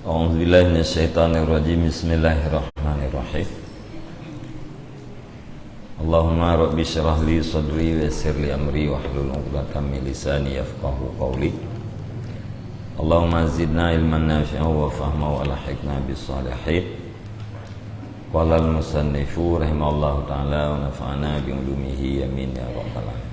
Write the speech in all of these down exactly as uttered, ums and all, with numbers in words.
أعوذ بالله من الشيطان الرجيم. بسم الله الرحمن الرحيم. اللهم رب اشرح لي صدري ويسر لي أمري واحلل عقدة من لساني يفقهوا قولي. اللهم زدنا علما نافعا وفهما وألحقنا بالصالحين. قال المصنف رحمه الله تعالى ونفعنا بعلومه آمين يا رب العالمين.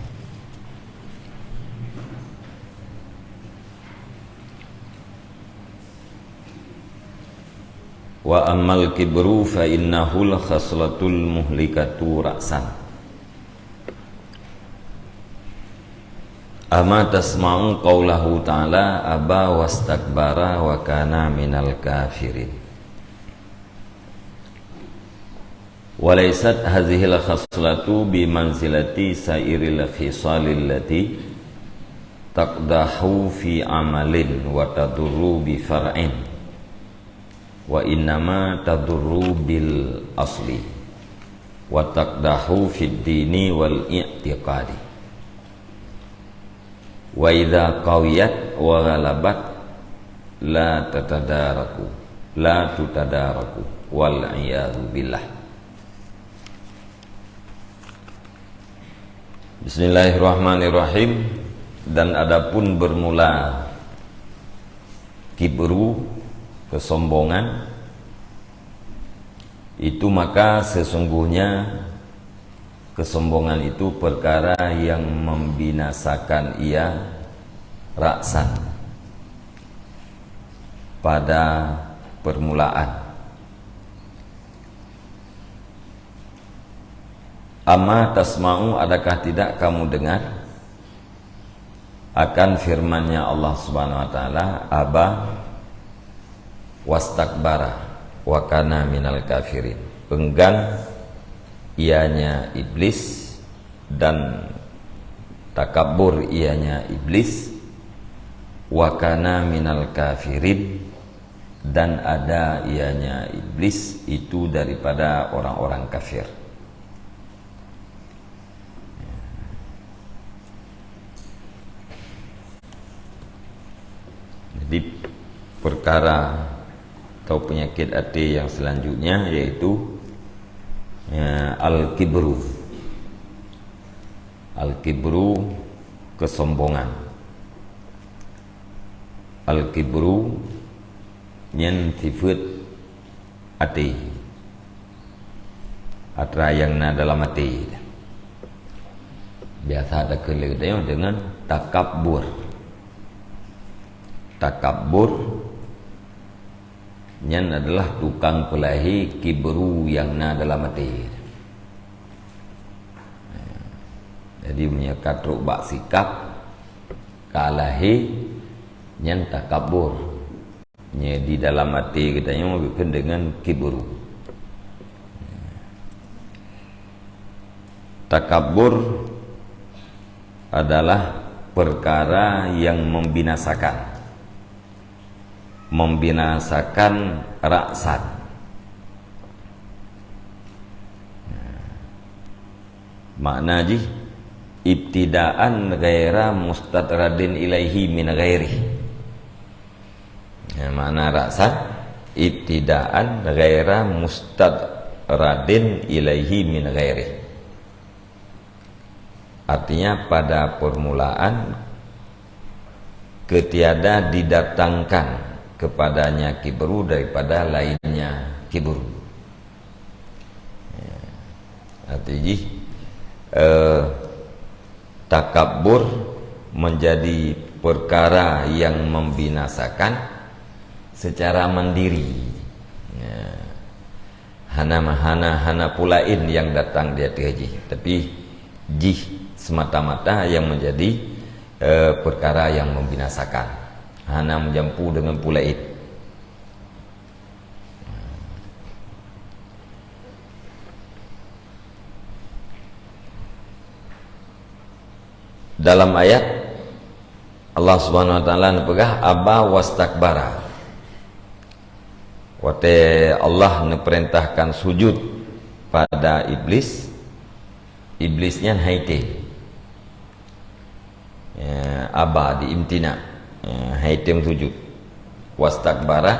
Wa ammal kibru fa innahul khaslatul muhlikatu ra'san. Ama tasma'u qaulahu ta'ala aba wastakbara wa kana minal kafirin. Wa laysat hazihil khaslatu bi manzilati sairil khisalil lati taqdahu fi amalin wa tadurru bi far'in, wa innama tadurru bil asli, wa taqdahu fid dini wal i'tiqadi. Wa idza qawiyat wa ghalabat la tatadaraku, la tutadaraku, wal iyadzu billah. Bismillahirrahmanirrahim. Dan adapun bermula kibru, kesombongan, itu maka sesungguhnya kesombongan itu perkara yang membinasakan ia ra'san, pada permulaan. Ama tasma'u, adakah tidak kamu dengar akan firman-Nya Allah Subhanahu wa Taala, aba wastakbara wa kana minal kafirin. Enggan ianya iblis dan takabur ianya iblis, wa kana minal kafirin, dan ada ianya iblis itu daripada orang-orang kafir. Jadi, perkara atau penyakit até yang selanjutnya yaitu, ya, al-kibru. Al-kibru, kesombongan. Al-kibru nyan sifat até, atra nyang na dalam até. Biasa takheun lé geutanyoe deungon takabur. Takabur nyan adalah tukang peulahé kibru nyang na dalam até. Jadi, meunyoe ka trok bak sikap, ka lahé, nyan takabur. Nyoe di dalam até geutanyoe geukheun deungon kibru. Takabur adalah perkara yang membinasakan, membinasakan ra'san. Makna jih, ibtidaan ghaira mustadradin ilaihi min ghairih. Ya, makna ra'san, ibtidaan ghaira mustadradin ilaihi min ghairih. Artinya, pada permulaan ketiada didatangkan kepadanya kibru daripada lainnya kibru. Ya. Arti jih, eh, takabur menjadi perkara yang membinasakan secara mandiri. Ya. Hana, hana, hana pulaén nyang datang di ateueh jih, tapi jih semata-mata yang menjadi, eh, perkara yang membinasakan. Hana meujampu deungon pulaén. Dalam ayat, Allah Subhanahu wa Taala neupeugah, "Aba wastakbara." Watée Allah neupeurintahkan sujud pada Iblis, Iblis nyan han item. Ya, aba, diimtina. Ya, han item sujud. Wastakbara,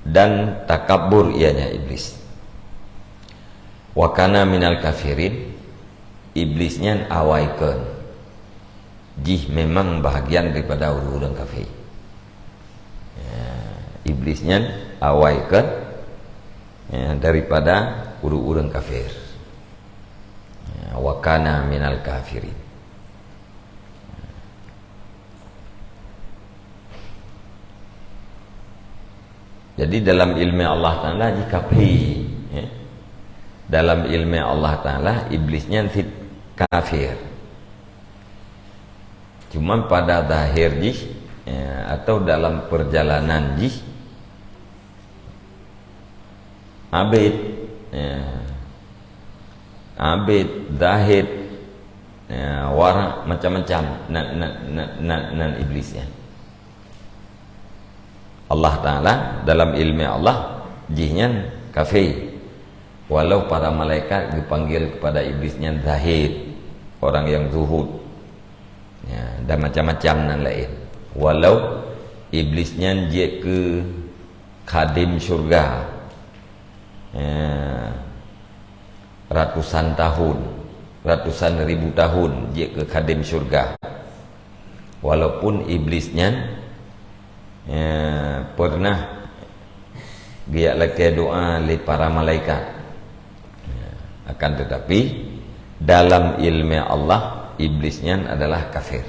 Dan takabur ianya Iblis. Wa kana minal kafirin, Iblis nyan awai kon. Jih memang bahagian daripada ureuëng-ureuëng kafir. Ya, Iblis nyan awai kon, ya, daripada ureuëng-ureuëng kafir. Ya, wa kana minal kafirin. Jadi dalam ilmu Allah Ta'ala jih kafir, ya. Dalam ilmu Allah Ta'ala, Iblis nyan fit kafir. Cuma pada zahir jih, ya, atau dalam perjalanan jih, abid, ya. Abid, zahid, ya, warak, macam-macam nan, nan, nan, nan, nan Iblis nyan. Allah Ta'ala dalam ilmu Allah, jih nyan kafir. Walau para malaikat geupanggil kepada Iblis nyan zahid, orang yang zuhud. Ya, dan macam-macam nan lain. Walau Iblis nyan jeuet keu khadim syurga. Ya, ratusan tahun, ratusan ribu tahun jeuet keu khadim syurga. Walaupun Iblis nyan, ya, pernah geujak lakée doa lé para malaikat. Ya, akan tetapi, dalam ilmu Allah, Iblis nyan adalah kafir.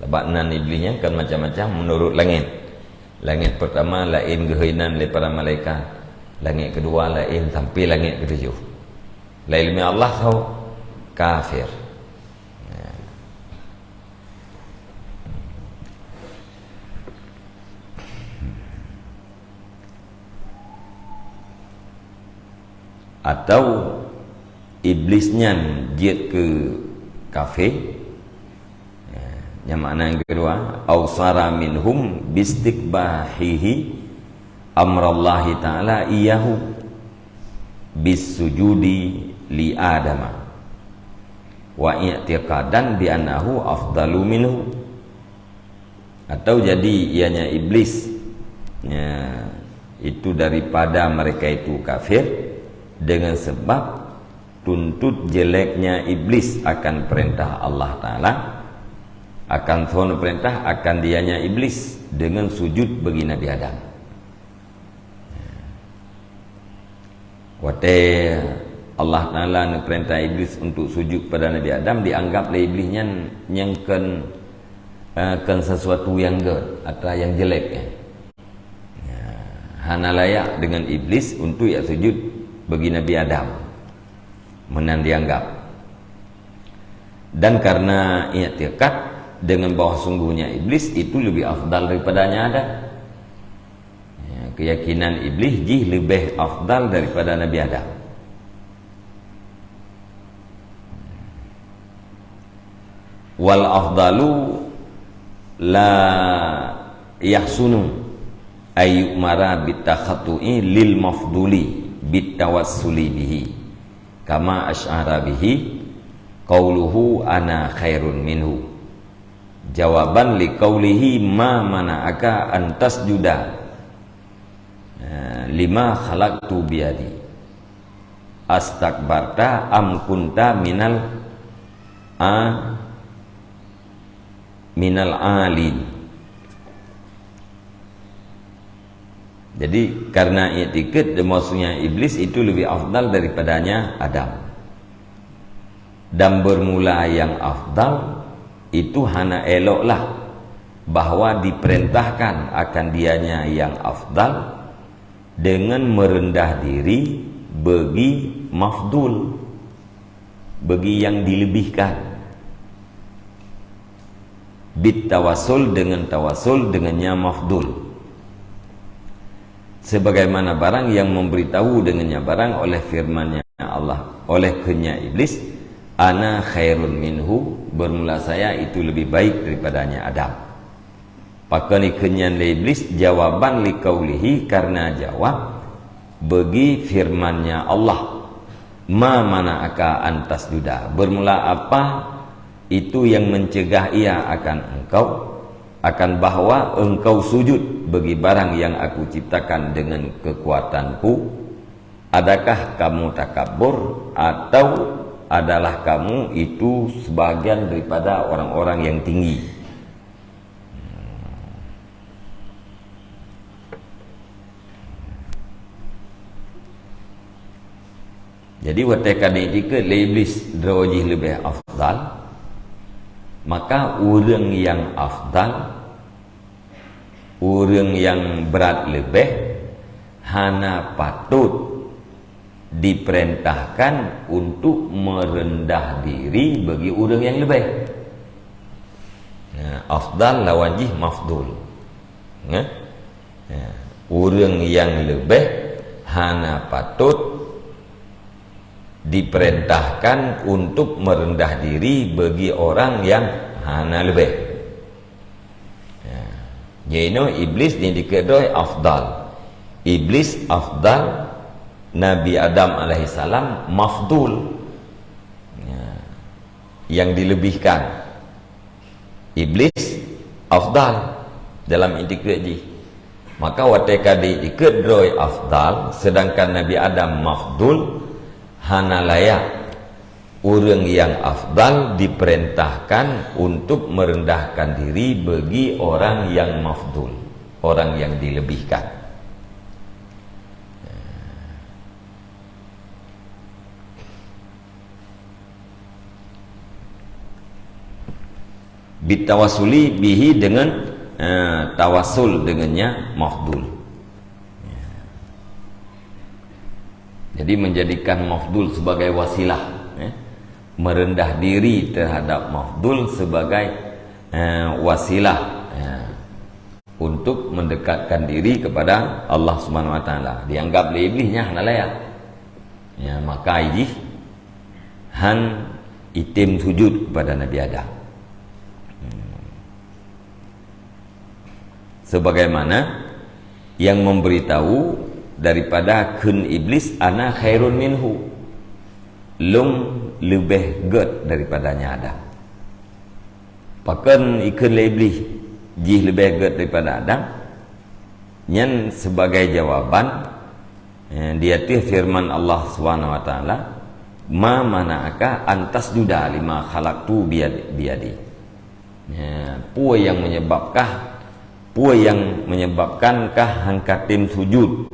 Sabab nan Iblis nyan kan macam-macam menurut langét. Langét pertama laén geuhôi nan lé para malaikat. Langét kedua laén sampai langét ketujuh. Lam ilmu Allah, kafir. Ya. Atau Iblis nyan jeuet keu kafé. Ya, nyang makna nyang keudua, au sara minhum bistikbahihi amrallahi ta'ala iyahu bisujudi li Adama wa i'tiqadan bi annahu afdalu minhu. Atau jadi ianya Iblis, ya, itu daripada mereka itu kafir dengan sebab tuntut jeleknya Iblis akan perintah Allah Ta'ala, akan thon perintah akan dianya Iblis dengan sujud bagi Nabi Adam. Watée Allah Ta'ala neupeurintah Iblis untuk sujud pada Nabi Adam, dianggap lé Iblis nyan nyang kon, eh, kon sesuatu nyang gét atau nyang jelek, ya. Ya, hana layak dengan Iblis untuk yak sujud bagi Nabi Adam. Meunan dianggap. Dan karena i'tiqad dengan bahwa sungguhnya Iblis itu lebih afdal daripadanya Adam. Ya, keyakinan Iblis jih leubeh afdal daripada Nabi Adam. Wal afdalu la yahsunu ayyumara bitakhattu'i lil mafduli bitawassuli bihi kama asy'ara bihi qauluhu ana khairun minhu. Jawaban liqaulihi ma mana'aka an tasjuda, eh, lima khalaqtu biyadi. Astakbarta am kunta minal a-, minal alin. Jadi, karena i'tiqad, maksudnya Iblis itu lebih afdal daripadanya Adam. Dan bermula yang afdal itu hana eloklah bahwa diperintahkan akan dianya yang afdal dengan merendah diri bagi mafdul, bagi yang dilebihkan. Bit tawasul, dengan tawasul dengannya mafdul. Sebagaimana barang yang memberitahu dengannya barang oleh firman-Nya Allah, oleh keunnya Iblis, "Ana khairun minhu," bermula saya itu lebih baik daripadanya Adam. Pakon ikheun nyan lé Iblis? Jawaban liqaulihi, karena jawab bagi firman-Nya Allah, "Ma mana'aka an tasjuda?" Bermula apa itu yang mencegah ia akan engkau akan bahwa engkau sujud bagi barang yang Aku ciptakan dengan kekuatanku? Adakah kamu takabur, atau adalah kamu itu sebahagian daripada orang-orang yang tinggi? Jadi, watée ka diikot lé Iblis droe jih leubeh afdal, maka ureuëng nyang afdal, ureuëng nyang brat leubeh, hana patôt diperintahkan untuk merendah diri bagi ureuëng nyang leubeh. Nah, afdal lawan jih mafdul. Nah, ya, ureuëng nyang leubeh hana patôt diperintahkan untuk merendah diri bagi orang nyang hana leubeh. Ya. Jinoe Iblis ni dikeue droe afdal. Iblis afdal, Nabi Adam alaihissalam mafdul. Ya. Yang dilebihkan. Iblis afdal dalam iktikad jih. Maka watée ka diikot droe afdal, sedangkan Nabi Adam mafdul, hana layak ureuëng nyang afdal diperintahkan untuk merendahkan diri bagi orang nyang mafdul, orang nyang dilebihkan. Bitawasuli bihi, dengan, eh, tawasul dengannya mafdul. Jadi, menjadikan mafdul sebagai wasilah, eh. Merendah diri terhadap mafdul sebagai, eh, wasilah, eh, untuk mendekatkan diri kepada Allah Subhanahu Wa Taala. Dianggap lé Iblis nyan hana layak. Ya, maka jih han item sujud kepada Nabi Adam. Hmm. Sebagaimana yang memberitahu daripada kheun Iblis, "Ana khairun minhu." Lôn leubeh gét daripada nyan Adam. Pakon ikheun lé Iblis jih leubeh gét daripada Adam? Nyan sebagai jawaban, eh, di ateueh firman Allah Subhanahu Wa Taala, "Ma mana'aka an tasjuda lima khalaqtu biyad-, biyadi?" Ya, peue nyang menyebabkah, peue nyang menyebabkan kah han katem sujud,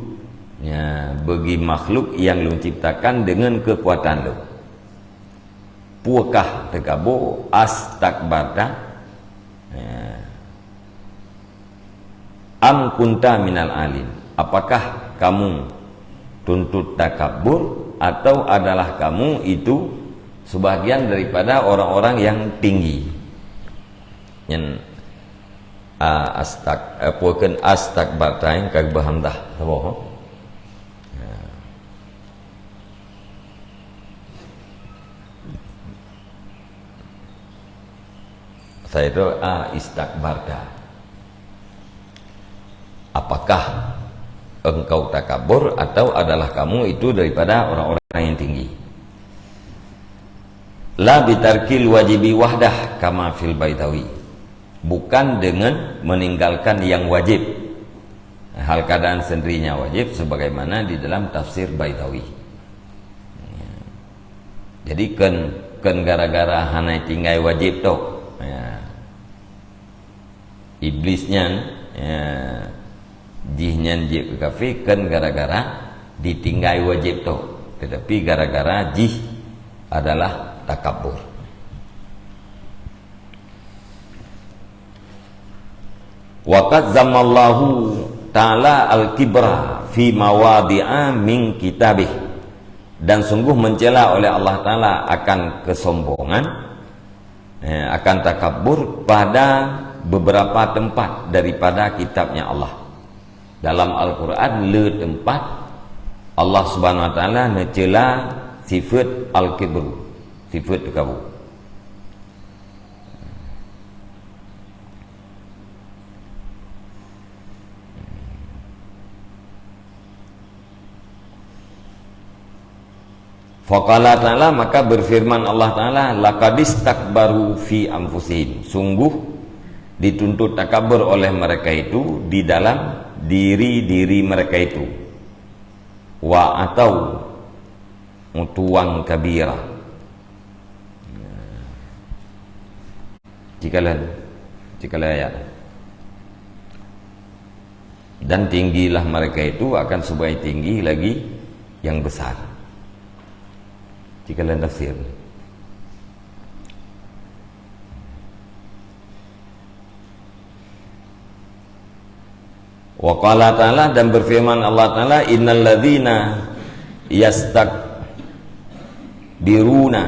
ya, bagi makhluk nyang Lôn ciptakan dengan kekuatan Lôn? Peue kah teukabô, astakbarta? Ya. Am kunta minal alin? Apakah kamu tuntut takabur, atau adalah kamu itu sebahagian daripada orang-orang yang tinggi? Nyan, a, astak-, eh, peue kheun astakbarta, eh, ka geuba hamzah. Saboh, ho? Ya. Saya itu, a, istakbarta. Apakah engkau takabur, atau adalah kamu itu daripada orang-orang yang tinggi? La bitarkil wajibi wahdah kama fil Baidhawi. Bukan dengan meninggalkan yang wajib. Hal keadaan sendirinya wajib sebagaimana di dalam tafsir Baidhawi. Ya. Jadi, kon, kon gara-gara hana tinggai wajib tok. Ya. Iblis nyan, ya, jih nyan jeuet keu kafé kon gara-gara ditinggai wajib tok, tetapi gara-gara jih adalah takabur. Wa qad zammallahu ta'ala al-kibra fi mawadhi'a min kitabih. Dan sungguh mencela oleh Allah Taala akan kesombongan, eh, akan takabur pada beberapa tempat daripada kitabnya Allah. Dalam Al-Quran, le teumpat Allah Subhanahu Wa Taala neucela sifat al-kibru, sifat takabur. Faqala ta'ala, maka berfirman Allah Ta'ala, "Laqadistakbaru fi anfusihim." Sungguh Dituntut takabur oleh mereka itu di dalam diri-diri mereka itu. Wa atau utuwan kabira. Cikalon, cikalon ayat. Dan tinggilah mereka itu akan sebagai tinggi lagi yang besar. Cikalon tafsir. Wa qala ta'ala, dan berfirman Allah Ta'ala, "Innal ladzina yastakbiruna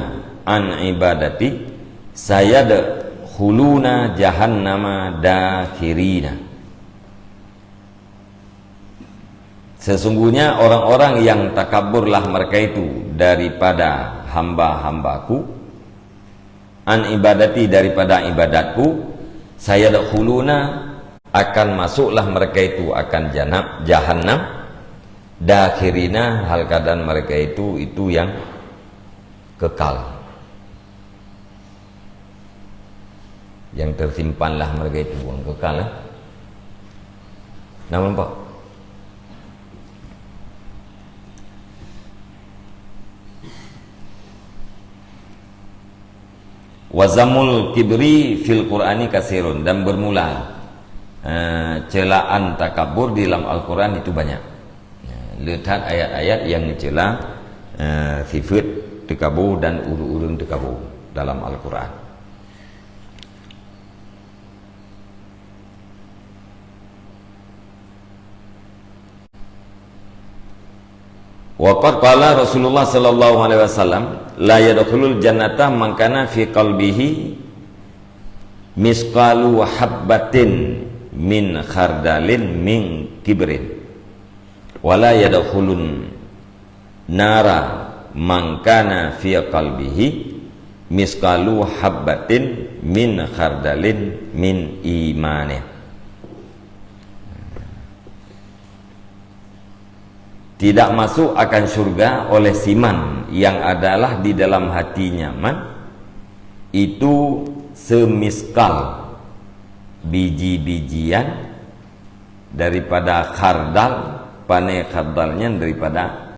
an ibadati sayadkhuluna jahannama dakhirina." Sesungguhnya orang-orang yang takaburlah mereka itu daripada hamba-hambaku, an ibadati, daripada ibadatku, sayadkhuluna, akan masuklah mereka itu akan janab, jahannam, dakhirina, hal keadaan mereka itu, itu yang kekal. Yang tersimpanlah mereka itu, yang kekal, eh. Nampak? Wa zamul kibri fil Qur'ani kasirun, dan bermula, eh, celaan takabur di dalam Al-Quran itu banyak. Ya, le that ayat-ayat yang mencela, eh, sifat takabur dan ureuëng-ureuëng takabur dalam Al-Quran. Wa qad qala Rasulullah sallallahu alaihi wasallam, "La yadkhulul jannata man kana fi qalbihi misqalu habbatin min khardalin min kibrin. Wa la yadkhulun nara man kana fi qalbihi misqalu habbatin min khardalin min imanin." Tidak masuk akan syurga oleh siman yang adalah di dalam hatinya man itu semiskal biji-bijian daripada khardal, pane khardalnya daripada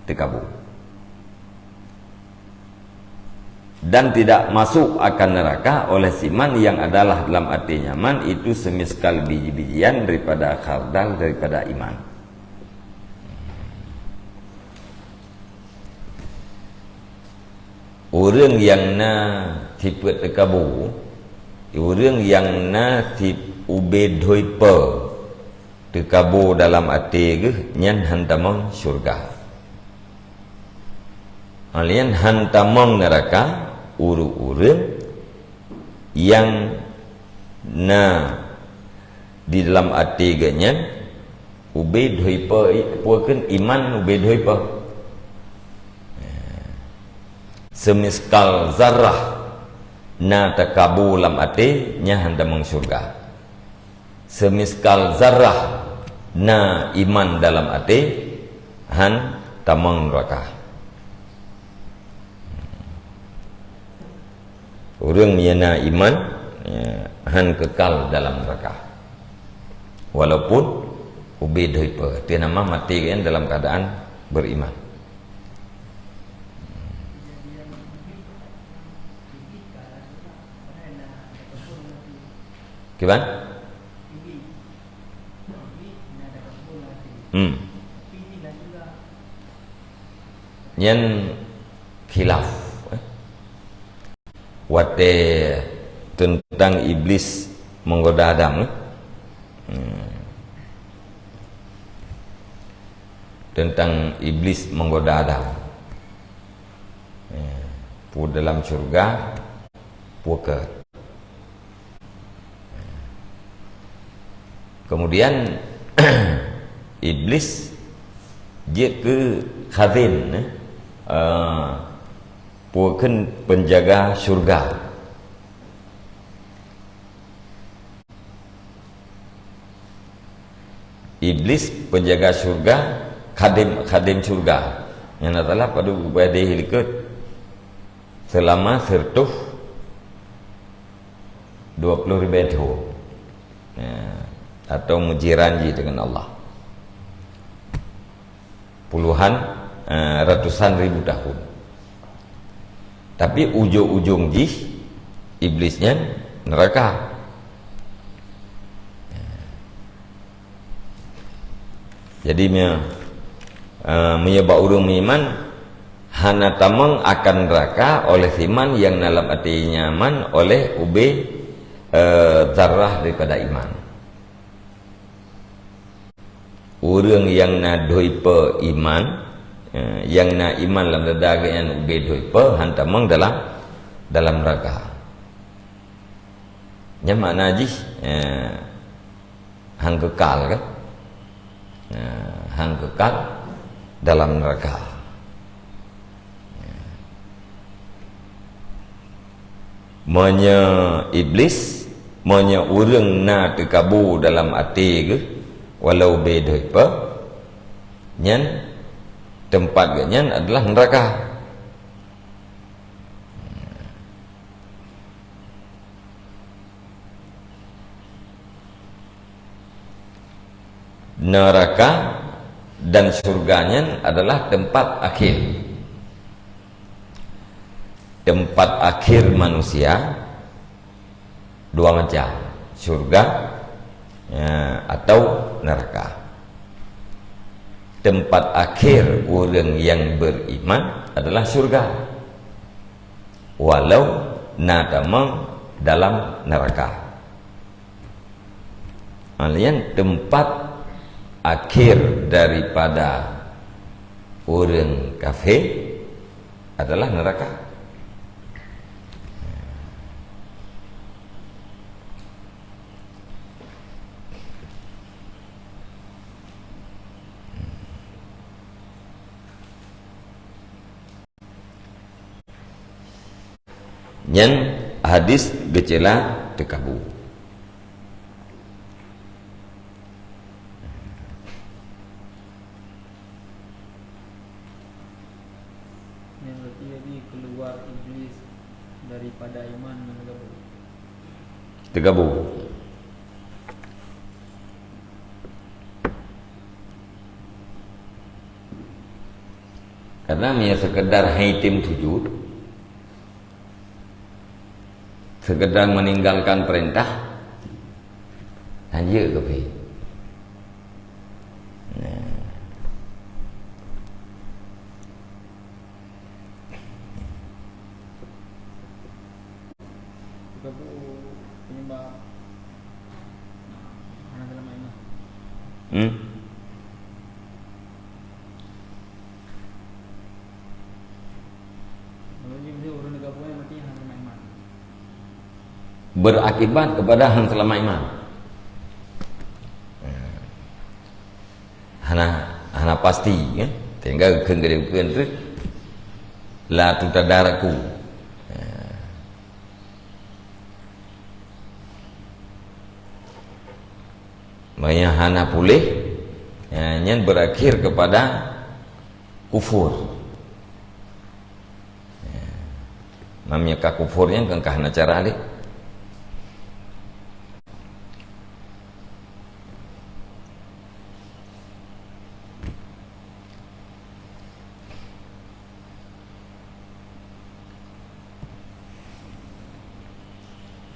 teukabu. Dan tidak masuk akan neraka oleh siman yang adalah dalam hatinya man itu semiskal biji-bijian daripada khardal daripada iman. Ureuëng nyang na sifeuet teukabu, ureuëng nyang na sifeuet ubé dhoipe teukabu dalam até geuh, nyan han tamong syurga. Nyan han tamong neuraka ureuëng-ureuëng nyang na di dalam até geuh nyan ubé dhoipe, peue kheun iman ubé dhoipe. Semiskal zarah na teukabu lam até, nyan han tamong syurga. Semiskal zarah na iman dalam até, han tamong neuraka. Ureuëng nyang na iman, ya, han kekal dalam neuraka. Walaupun ubé dhoipe, teuh nama maté kan dalam keadaan beriman. Kiban? Hmm. Nyan khilaf, eh. Watée teuntang Iblis menggoda Adam, eh. Hmm. Teuntang Iblis menggoda Adam. Eh, peue dalam syurga, peue keu. Kemudian Iblis jeuet keu khazin, eh, peue kheun penjaga syurga. Iblis penjaga syurga, khadem, khadem syurga. Nyang na salah padub geupeudeh likot selama seratus dua puluh ribée thon. Ya, atau meujiran jih dengan Allah. Puluhan, eh, ratusan ribu tahun. Tapi ujong-ujong jih, Iblis nyan neraka. Jadi, meu-, eh, meunyoe bak ureuëng meuiman, hana tamong akan neraka oleh siman nyang na lam até nyaman oleh ubé, eh, zarah daripada iman. Ureuëng nyang na dhoipe iman, eh, nyang na iman lam dada geuh nyan ubé dhoipe, han tamong dalam, dalam neraka. Nyan makna jih, eh, han keukal kan? Eh, han keukal dalam neraka. Meunyoe Iblis, meunyoe ureuëng na teukabo dalam até geuh, walau bé dhoipe, nyan teumpat geuh nyan adalah neraka. Neraka dan syurga nyan adalah tempat akhir. Tempat akhir manusia dua macam, syurga, ya, atau neraka. Tempat akhir ureuëng nyang beriman adalah syurga, walau na tamong dalam neraka. Laén tempat akhir daripada ureuëng kafé adalah neraka. Nyan hadis geucéla teukabo. Nyan berarti jadi keluar Iblis daripada iman ngon teugabo. Teugabo. Karena meunyoe sekedar haitem sujud, sekedar meninggalkan perintah, hanjeuet keu pih. Nah. Teugabo penyembah hana seulamat iman. Hmm. Kalau jih ureuëng teugabo nyan berarti hana seulamat iman. Berakibat kepada hana seulamat iman. Hana, hana pasti, ya. Tinggai kheun geude kheun tu la tutadaraku. Ya. Meunyoe hana puléh, ya, nyan berakhir kepada kufur. Ya. Meunyoe ka kufur nyan kan ka hana cara lé.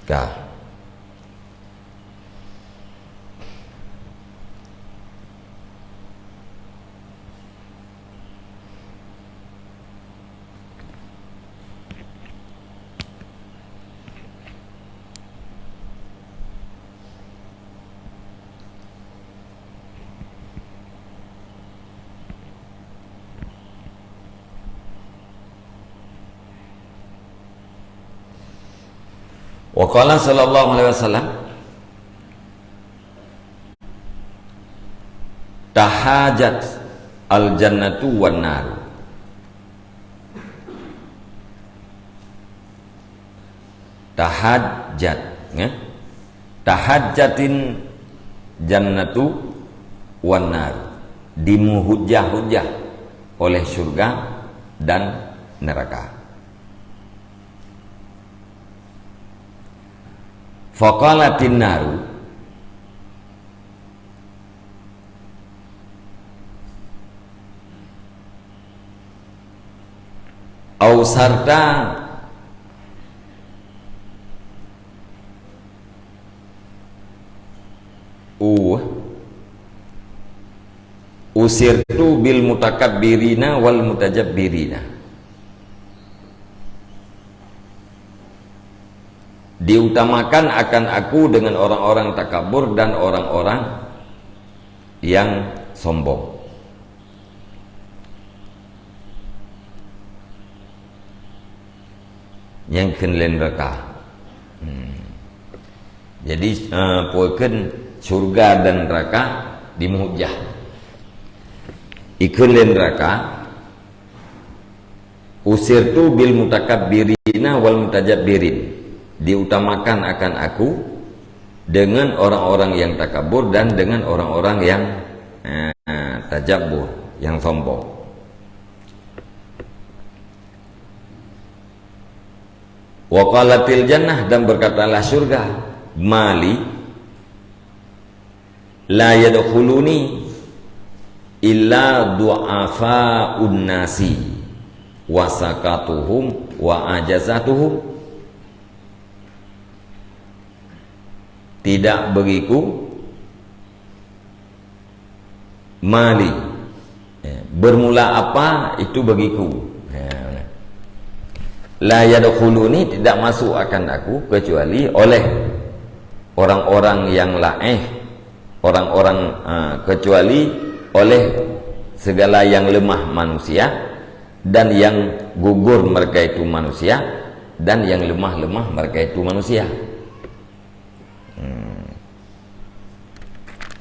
Ka. Wa qala sallallahu alaihi wasallam, "Tahajat al-jannatu wan naru." Tahajat, ya. Tahajatil jannatu wan nar. Dimuhujah-hujah oleh syurga dan neraka. Faqalatin naru, Au sarta u usirtu bil mutakabbirina wal mutajabbirina. Diutamakan akan aku dengan orang-orang takabur dan orang-orang yang sombong. Nyang kheun lé neuraka. Hmm. Jadi, eh, peue kheun syurga dan neuraka dimuhujah. Ikheun lé neuraka, usirtu bil mutakabbirina wal mutajabbirin. Diutamakan akan aku dengan orang-orang yang takabur dan dengan orang-orang yang, eh, tajabbur, yang sombong. Wa qalatil jannah, dan berkatalah syurga, "Mali la yadkhuluni illa du'afaun nasi wa sakatuhum wa ajazatuhum." Tidak bagiku mali. Ya, bermula apa itu bagiku. Ya, benar. La yadkhuluni, tidak masuk akan aku kecuali oleh orang-orang yang laéh, orang-orang, ah, kecuali oleh segala yang lemah manusia, dan yang gugur mereka itu manusia, dan yang lemah-lemah mereka itu manusia. Hmm.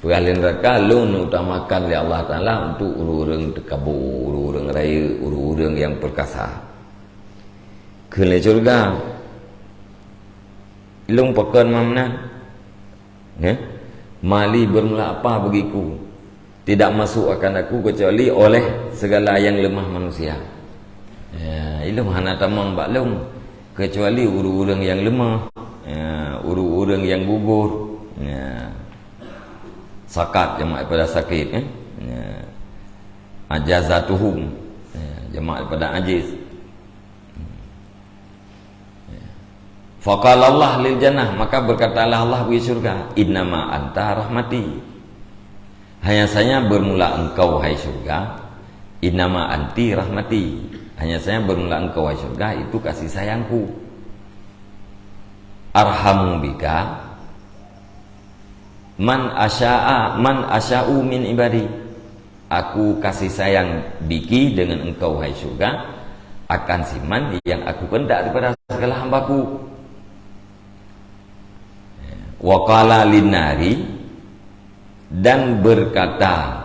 Peugah lé neuraka, lôn utamakan lé Allah Taala untuk ureuëng-ureuëng teukabô, ureuëng-ureuëng rayeuk, ureuëng-ureuëng nyang peurkasa. Kheun lé syeuruga, lôn pakon mam nan? Ya? Mali bermula apa bagiku? Tidak masuk akan aku kecuali oleh segala yang lemah manusia. Ya, ilôn hana tamong bak lôn kecuali ureuëng-ureuëng nyang lemah, ya, ureuëng-ureuëng nyang gugur, ya. Sakat jamak daripada sakit, eh? Ya. Ajazatuhum, ya, jamak daripada ajiz. Faqala Allah lil jannah, maka berkatalah Allah bagi syurga, "Innama anta rahmati." Hanya saja bermula engkau, hai syurga, "Innama anti rahmati." Hanya saja bermula engkau, hai syurga, itu kasih sayangku. Arhamu bika man asya'a, man asya'u min ibadi. Aku kasih sayang biki, dengan engkau, hai syurga, akan siman yang aku kehendak daripada segala hambaku. Wa qala linnari, dan berkata,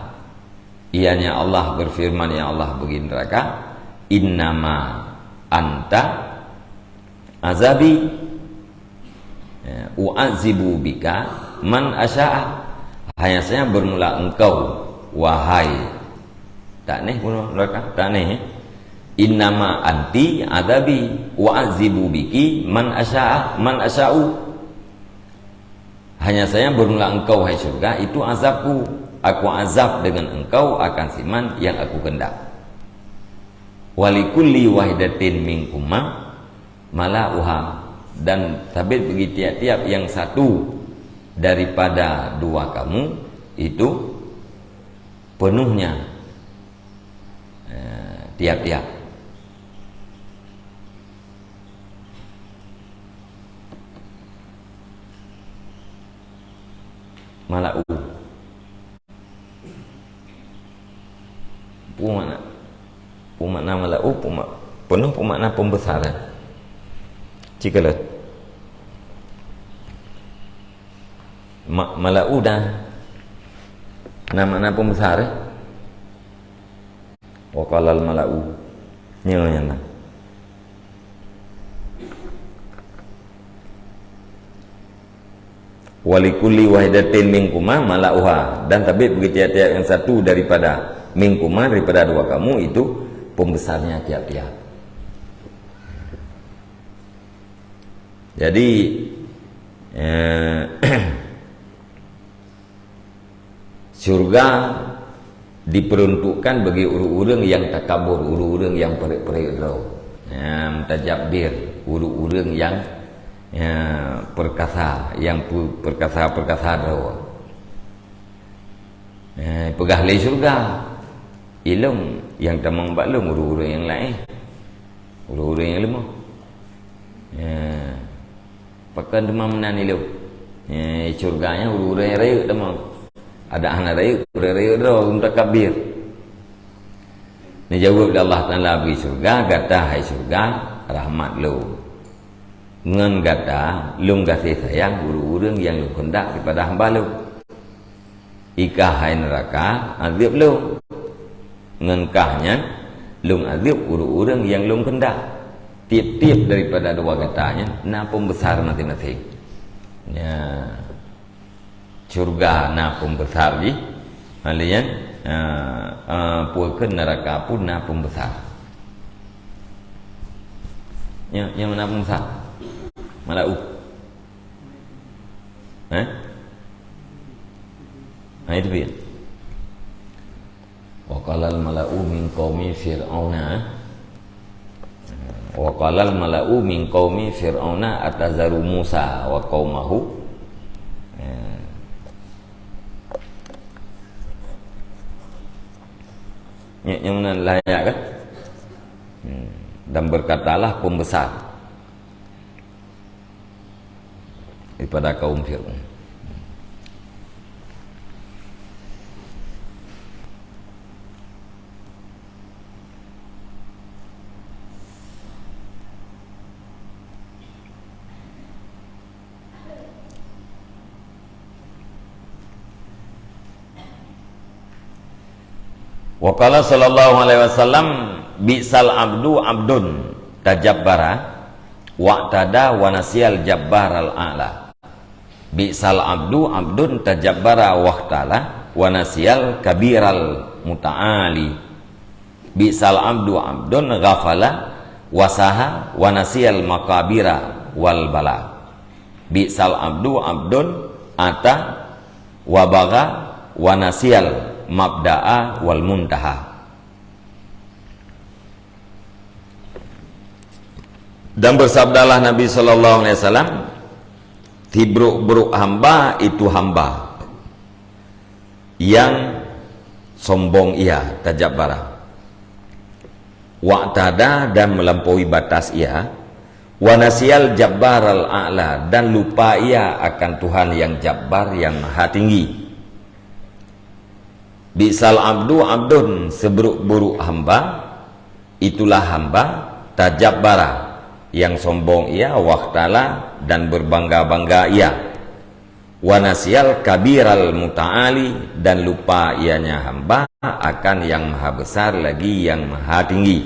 ianya Allah berfirman, ya Allah bagi neraka, "Innama anta azabi, ya, u'azibu bika man asya'a." Hanya saja bermula engkau, wahai, tak neh bunoe neraka, tak neh, eh? "Innama anti azabi, u'azibu biki man asya'a, man asya'u." Hanya saja bermula engkau, hai syurga, itu azabku. Aku azab dengan engkau akan siman yang aku kehendak. "Walikulli wahidatin minkuma mala'uha." Dan sabit bagi tiap-tiap yang satu daripada dua kamu itu penuhnya, eh, tiap-tiap. Mala'u. Peue makna? Peue makna mala'u, peue ma-, penuh peue makna pembesar, eh? Cikalon. Ma-, mala'u dah na makna pembesar, eh? Wa qalal mala'u. Nyoe nyang na. "Walikulli wahidatin minkuma mala'uha," dan sabit bagi tiap-tiap yang satu daripada minkuma, daripada dua kamu itu pembesarnya tiap-tiap. Jadi, eh, syurga diperuntukkan bagi ureuëng-ureuëng nyang takabur, ureuëng-ureuëng nyang peureuk-peureuk droe. Ya, mutajabbir, ureuëng-ureuëng nyang, ya, perkasa, nyang pe-, perkasa-perkasa droe. Ya, peugah lé syurga, "Ilôn nyang tamong bak lôn ureuëng-ureuëng nyang laén, ureuëng-ureuëng nyang leumoh." Ya. Pakon teuma meunan ilôn? Eh, syurga nyan ureuëng-ureuëng rayeuk teuma. Adak hana rayeuk, ureuëng rayeuk droe, ureuëng mutakabir. Neujaweueb lé Allah Taala bri syurga, "Gata hai syurga, rahmat lôn. Ngon gata lôn gaséh sayang ureuëng-ureuëng nyang lôn keundak daripada hamba lôn." Ikah hai neuraka, azeueb lôn. Ngon kah nyan, lôn azeueb ureuëng-ureuëng nyang lôn keundak. Tieb-tieb daripada dua gata nyan na peumbesar maséng-maséng. Ya. Syurga na peumbesar jih. Hal nyan, eh, eh, peue kheun neuraka pun na peumbesar. Nya, nyang na peumbesar? Malauk. Eh? Ha, itu dia. Wa qalal mala'u min qaumi Fir'auna. Wa qalal mala'u min qaumi Fir'auna atazaru Musa wa qaumahu. Eh. Nya, nyang meunan layak kan? Hmm. Dan berkatalah pembesar daripada kaum Fir'aun. Wa qala sallallahu alaihi wasallam, "Bi'sal abdu abdun tajabbara wa'tada wa nasiyal jabbaral a'la." Bi'sal abdu abdun tajabbara wa'tada wa nasiyal kabiral muta'ali. Bi'sal abdu abdun ghafala wa saha wa nasiyal makabira wal bala. Bi'sal abdu abdun ata wa bagha wa nasiyal mabda'a wal muntaha. Dan bersabdalah Nabi sallallahu alaihi wasallam, "Sibruk-bruk hamba itu hamba yang sombong ia, tajabbara. Wa'tada, dan melampaui batas ia, wa nasiyal jabbaral a'la, dan lupa ia akan Tuhan yang Jabbar, yang Maha Tinggi." Bi'sal abdu abdun, seburuk-buruk hamba, itulah hamba, tajabbara, yang sombong ia, wa'tada, dan berbangga-bangga ia. Wa nasiyal kabiral muta'ali, dan lupa ianya hamba akan yang maha besar lagi yang maha tinggi.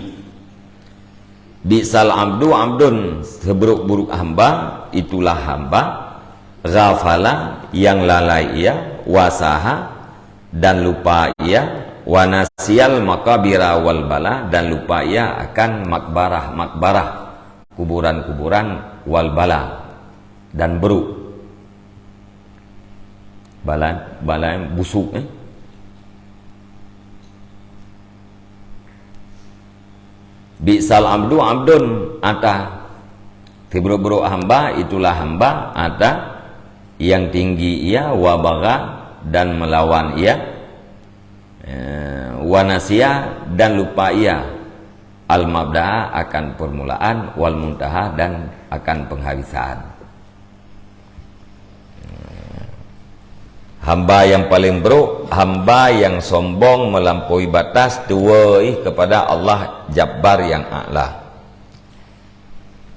Bi'sal abdu abdun, seburuk-buruk hamba, itulah hamba, ghafala, yang lalai ia, wa saha, dan lupa ia, wa nasiyal makabira wal bala, dan lupa ia akan makbarah-makbarah, kuburan-kuburan, wal bala, dan bruk. Bala, bala busuk, eh. Bi'sal abdu abdun ata. Siburuk-buruk hamba, itulah hamba, ata, yang tinggi ia, wa bagha, dan melawan ia, eh, wa nasiya, dan lupa ia, al-mabda'a, akan permulaan, wal muntaha, dan akan penghabisan. Hamba yang paling buruk, hamba yang sombong melampaui batas, tuwo jih kepada Allah Jabbar yang A'la.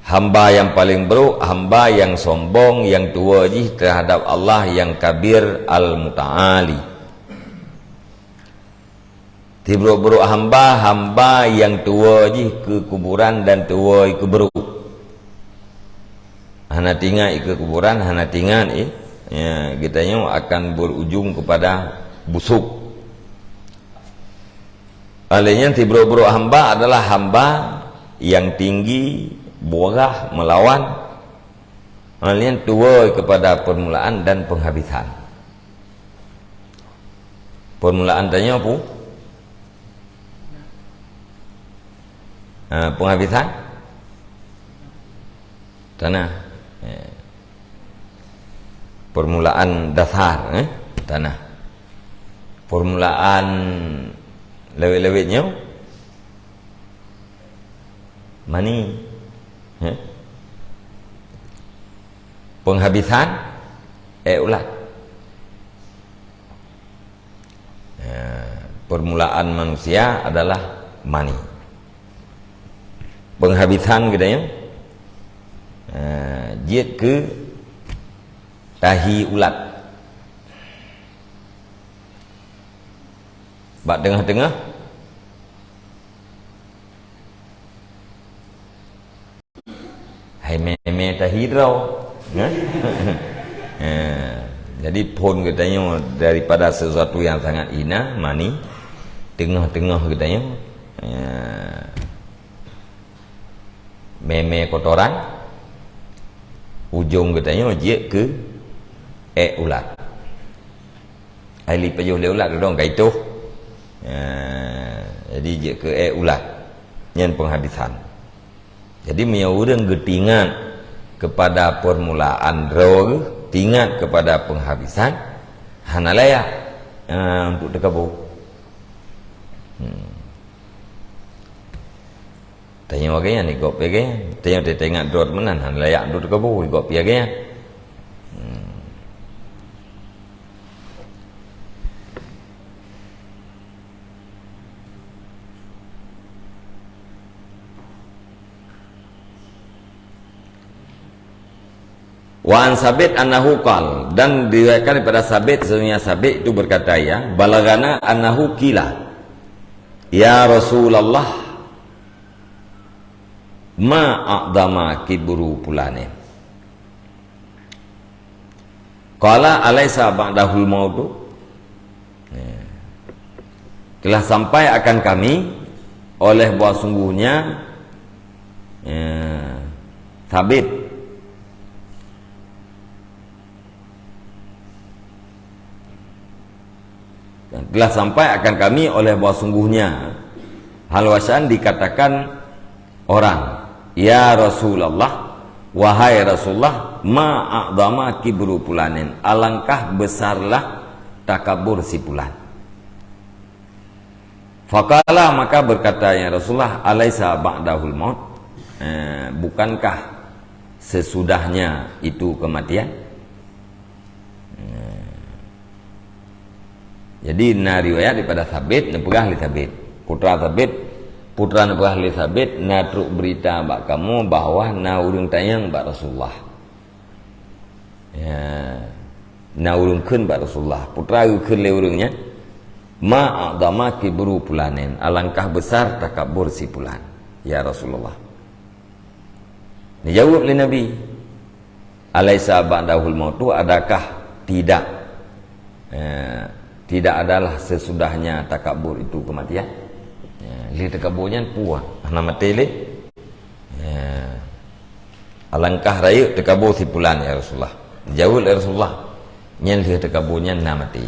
Hamba yang paling buruk, hamba yang sombong, yang tuwo jih terhadap Allah yang Kabir Al-Muta'ali. Siburuk-buruk hamba, hamba nyang tuwo jih keu kuburan dan tuwo keu brôk. Hana tingat keu kuburan, hana tingat, eh, ya, geutanyoe akan berujung kepada busuk. Oleh nyan, siburuk-buruk hamba adalah hamba nyang tinggi, murah, meulawan. Hal nyan tuwo kepada permulaan dan penghabisan. Permulaan tanyoe peue? Ha, penghabisan? Tanah. Eh. Permulaan dasar, eh, tanah. Permulaan lewet-lewet nyoe mani. Eh. Penghabisan, eh, ulat. Eh, permulaan manusia adalah mani. Penghabisan geutanyoe, eh, jeuet keu tahi ulat. Bak teungoh-teungoh, hai mè-mè tahi droe. Nah. Eh, jadi phon geutanyoe daripada sesuatu yang sangat hina, mani, teungoh-teungoh geutanyoe, eh, mè-mè kotoran, ujong geutanyoe jeuet keu ék ulat. Ai li pajoh lé ulat keudong ka itoh. Eh, jadi jeuet keu ék ulat. Nyan penghabisan. Jadi, meunyoe ureuëng geutingat kepada permulaan droe, tingat kepada penghabisan, hana layak, eh, untuk teukaboh. Hmm. Tanyoe lagée nyan, gob lagée nyan. Tanyoe teuingat droe meunan, hana layak untuk teukaboh, gob lagée nyan. Hmm. Wa an Sabit annahu qal, dan diriwayatkan daripada Sabit, sesungguhnya Sabit itu berkata, ya, balagana annahu qila, "Ya Rasulullah, ma a'dama kibru fulanin." Qala, "Alaisa ba'dahul mautu?" Ya. Telah sampai akan kami oleh bahwa sungguhnya, ya, Sabit. Dan telah sampai akan kami oleh bahwa sungguhnya hal wasan dikatakan orang, "Ya Rasulullah, wahai Rasulullah, ma a'dama kibru fulanin, alangkah besarlah takabur si fulan." Faqala, maka berkata, ya Rasulullah, "Alaisa ba'dahul maut?" Eh, bukankah sesudahnya itu kematian? Eh, Jadi, na riwayat daripada Sabit, neupeugah lé Sabit. Putra Sabit, putra neupeugah lé Sabit, na trok beurita bak kamoe bahwa na ureuëng tanyong bak Rasulullah. Ya, na ureuëng kheun bak Rasulullah. Putra geukheun lé ureuëng nyan, "Ma a'dama kibru fulanin, alangkah besar takabur si fulan, ya Rasulullah." Dijaweueb lé Nabi, "Alaisa ba'dahul mautu, adakah tidak, eh, tidak adalah sesudahnya takabur itu kematian?" Ya, lheueh takabur nyan peue? Hana maté lé? Ya. "Alangkah rayeuk takabur si fulan, ya Rasulullah." Dijaweueb lé Rasulullah, "Nyan lheueh takabur nyan na maté."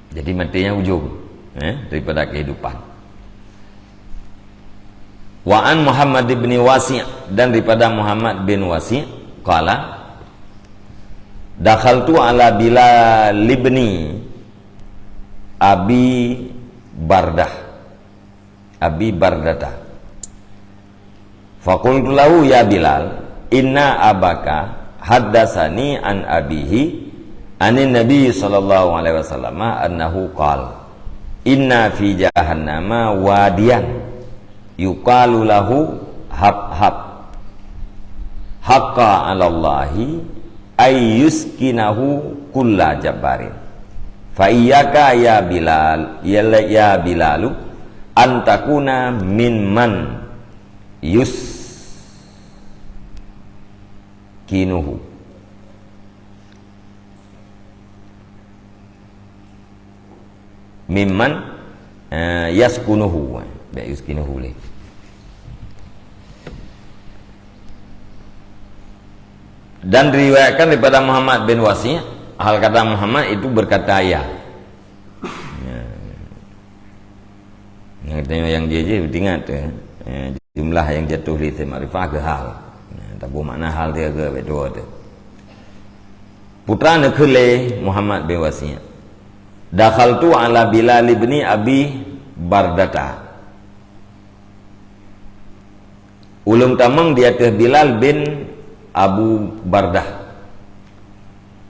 Jadi, maté nyan ujong, eh, daripada kehidupan. Wa an Muhammad bin Wasi', dan daripada Muhammad bin Wasi', qala, "Dakhaltu ala Bilal ibni Abi Bardah." Abi Bardata. Faqultu lahu, "Ya Bilal, inna abaka haddasani an abihi anin Nabi sallallahu alaihi wasallam annahu qal, inna fi jahannama wadiyan yuqalu lahu Habhab. Haqqa 'alallahi ay yuskinahu kulla jabbarin. Fa iyyaka ya Bilal, ya, ya Bilalu, an takuna mimman yuskinuhu." Mimman, eh, yaskunuhu. Baik, yuskinuhu lé. Dan diriwayatkan daripada Muhammad bin Wasi', hal kata Muhammad itu berkata, ya. Ya. Katanya nyang jih-jih beutingat tu, eh, jumlah nyang jatuh lé isim makrifah keu hal. Nah, tapi makna hal dia ke betul tu. Putra neukheun lé Muhammad bin Wasi'. Dakhaltu ala Bilal ibni Abi Bardata. Ulôn tamong di ateueh Bilal bin Abu Bardah.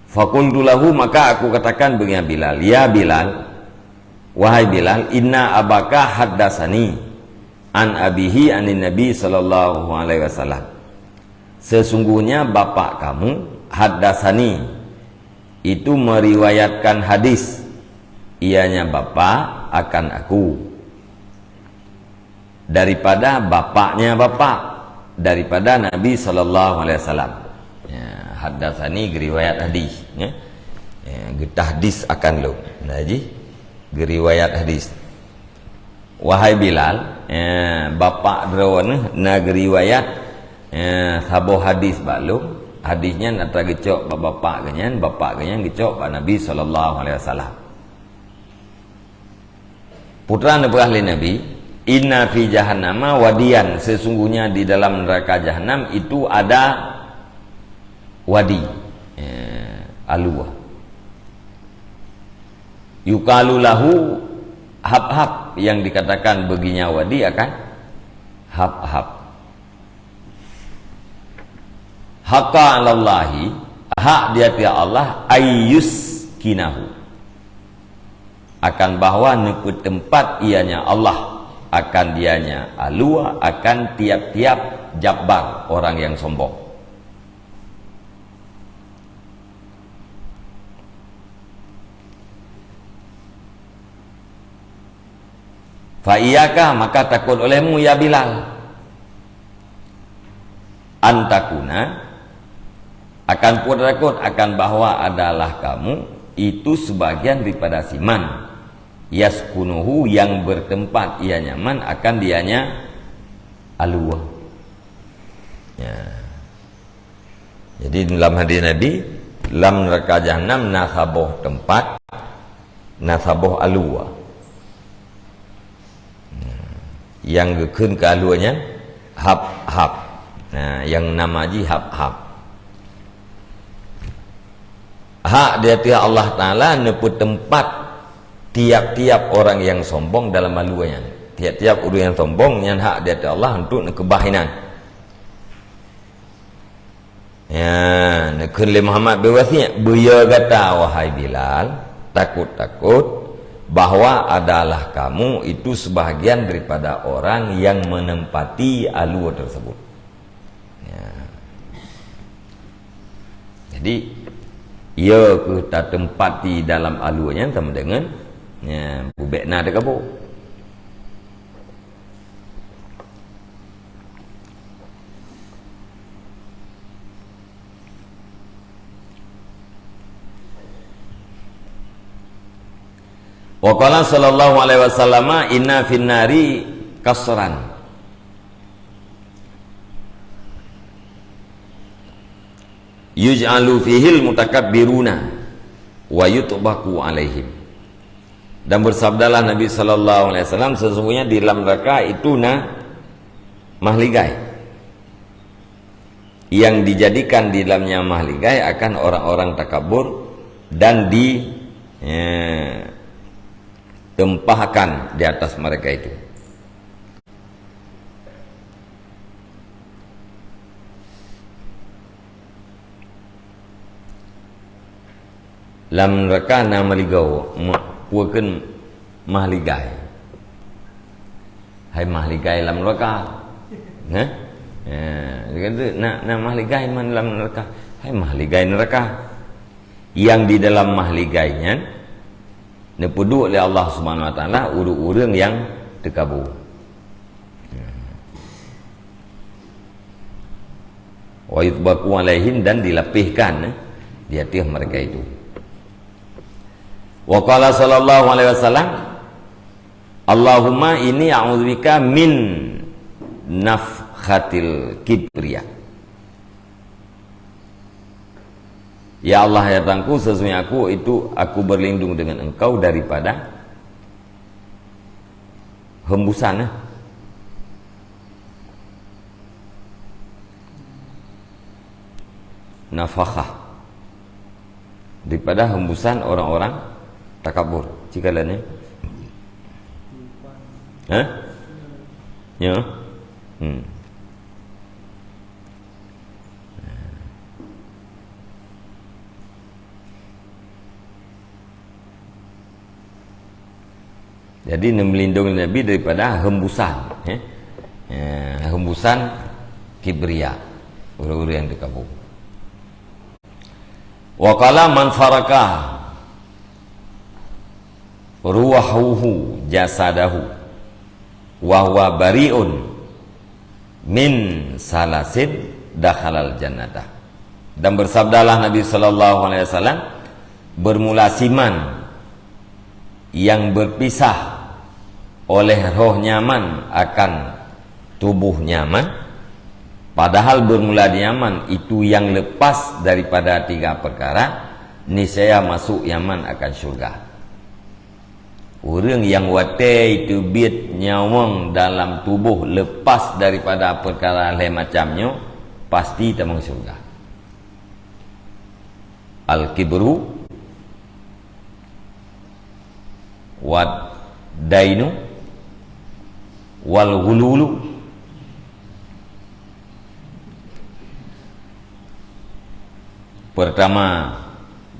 Faqultu lahu, maka aku katakan bagi Bilal, "Ya Bilal, wahai Bilal, inna abaka haddasani an abihi anin Nabi sallallahu alaihi wasallam." Sesungguhnya bapak kamu haddasani, itu meriwayatkan hadis, ianya bapak akan aku, daripada bapaknya bapak, daripada Nabi sallallahu alaihi wasallam. Ya, haddasani geuriwayat hadis, ya. Ya, geutahdis akan lôn. Nah, ji geuriwayat hadis. Wahai Bilal, ya, bapak droeneuh na geuriwayat, ya, saboh hadis bak lôn. Hadis nyan atra geucok bak bapak geuh nyan, bapak geuh nyan geucok bak Nabi sallallahu alaihi wasallam. Putra neupeugah lé Nabi, "Inna fi jahannama wadiyan, sesungguhnya di dalam neraka Jahanam itu ada wadi, eh, alua. Yuqalu lahu Habhab, yang dikatakan baginya wadi akan Habhab." Haqa 'alallahi, hak di ateueh Allah, ayyuskinahu, akan bahwa neupeuteumpat ianya Allah akan dianya alua akan tiap-tiap jabbar, orang yang sombong. Fa iyyaka, maka takut olehmu, ya Bilal, antakuna, akan peue takut, akan bahwa adalah kamu itu sebagian daripada siman, yaskunuhu, yang bertempat ianya man akan dianya alua. Ya. Jadi, lam hadis Nabi, lam neraka Jahanam na saboh teumpat, na saboh alua. Nyang geukheun keu alua nyan Habhab. Nah, nyang nama jih Habhab. Hak di ateueh Allah Taala neupeuteumpat tiap-tiap orang nyang sombong dalam alua nyan. Tiap-tiap ureuëng nyang sombong nyan hak di ateueh Allah untuk neukeubah inan. Ya, neukheun lé Muhammad bin Wasi', "Beuyo gata, wahai Bilal, takut-takut bahwa adalah kamu itu sebahagian daripada orang yang menempati alua tersebut." Ya. Jadi, ya keuh tateumpati dalam alua nyan sama dengan, ya, bubek na teukabu. Wa qala sallallahu alaihi wasallama, "Inna fin nari qasran yuj'alu fihil mutakabbiruna wa yutbaqu alaihim." Dan bersabdalah Nabi sallallahu alaihi wasallam, "Sesungguhnya di dalam neraka itu na mahligai yang dijadikan di dalamnya mahligai akan orang-orang takabur dan di, eh, tempahkan di atas mereka itu." Lam neraka na maligoe, ma-, peue kheun mahligai. Hai mahligai lam neraka. Nah? Ya, dia kata, na, na mahligai man lam neraka. Hai mahligai neraka. Yang di dalam mahligai nyan, neupeuduek lé Allah Subhanahu wa Taala ureuëng-ureuëng nyang teukabu. Wa yutbaqu alaihim, dan dilapihkan, eh, di ateueh mereka itu. Wa qala sallallahu alaihi wasallam, "Allahumma inni a'udzubika min nafkhatil kibriya." Ya Allah, ya Tuhanku, sesungguhnya aku itu, aku berlindung dengan Engkau daripada, Hembusan, eh. Nafakhah. Daripada hembusan orang-orang takabur. Cikalan, eh? Hah? Ya. Hmm. Jadi, neumeulindong Nabi daripada hembusan, eh. Eh, hembusan kibria, ureuëng-ureuëng nyang takabur. Wa qala man faraka ruhahu jasadahu wa huwa bari'un min salasin dakhalal jannata. Dan bersabdalah Nabi sallallahu alaihi wasallam, bermula siman yang berpisah oleh roh nyaman akan tubuh nyaman, padahal bermula nyaman itu yang lepas daripada tiga perkara, niscaya masuk nyaman akan syurga. Ureuëng nyang watée teubiet nyawöng dalam tuboh lepas daripada peukara lhée macam nyoe, pasti tamong syeuruga. Al-kibru, wad dainu, wal ghululu. Pertama,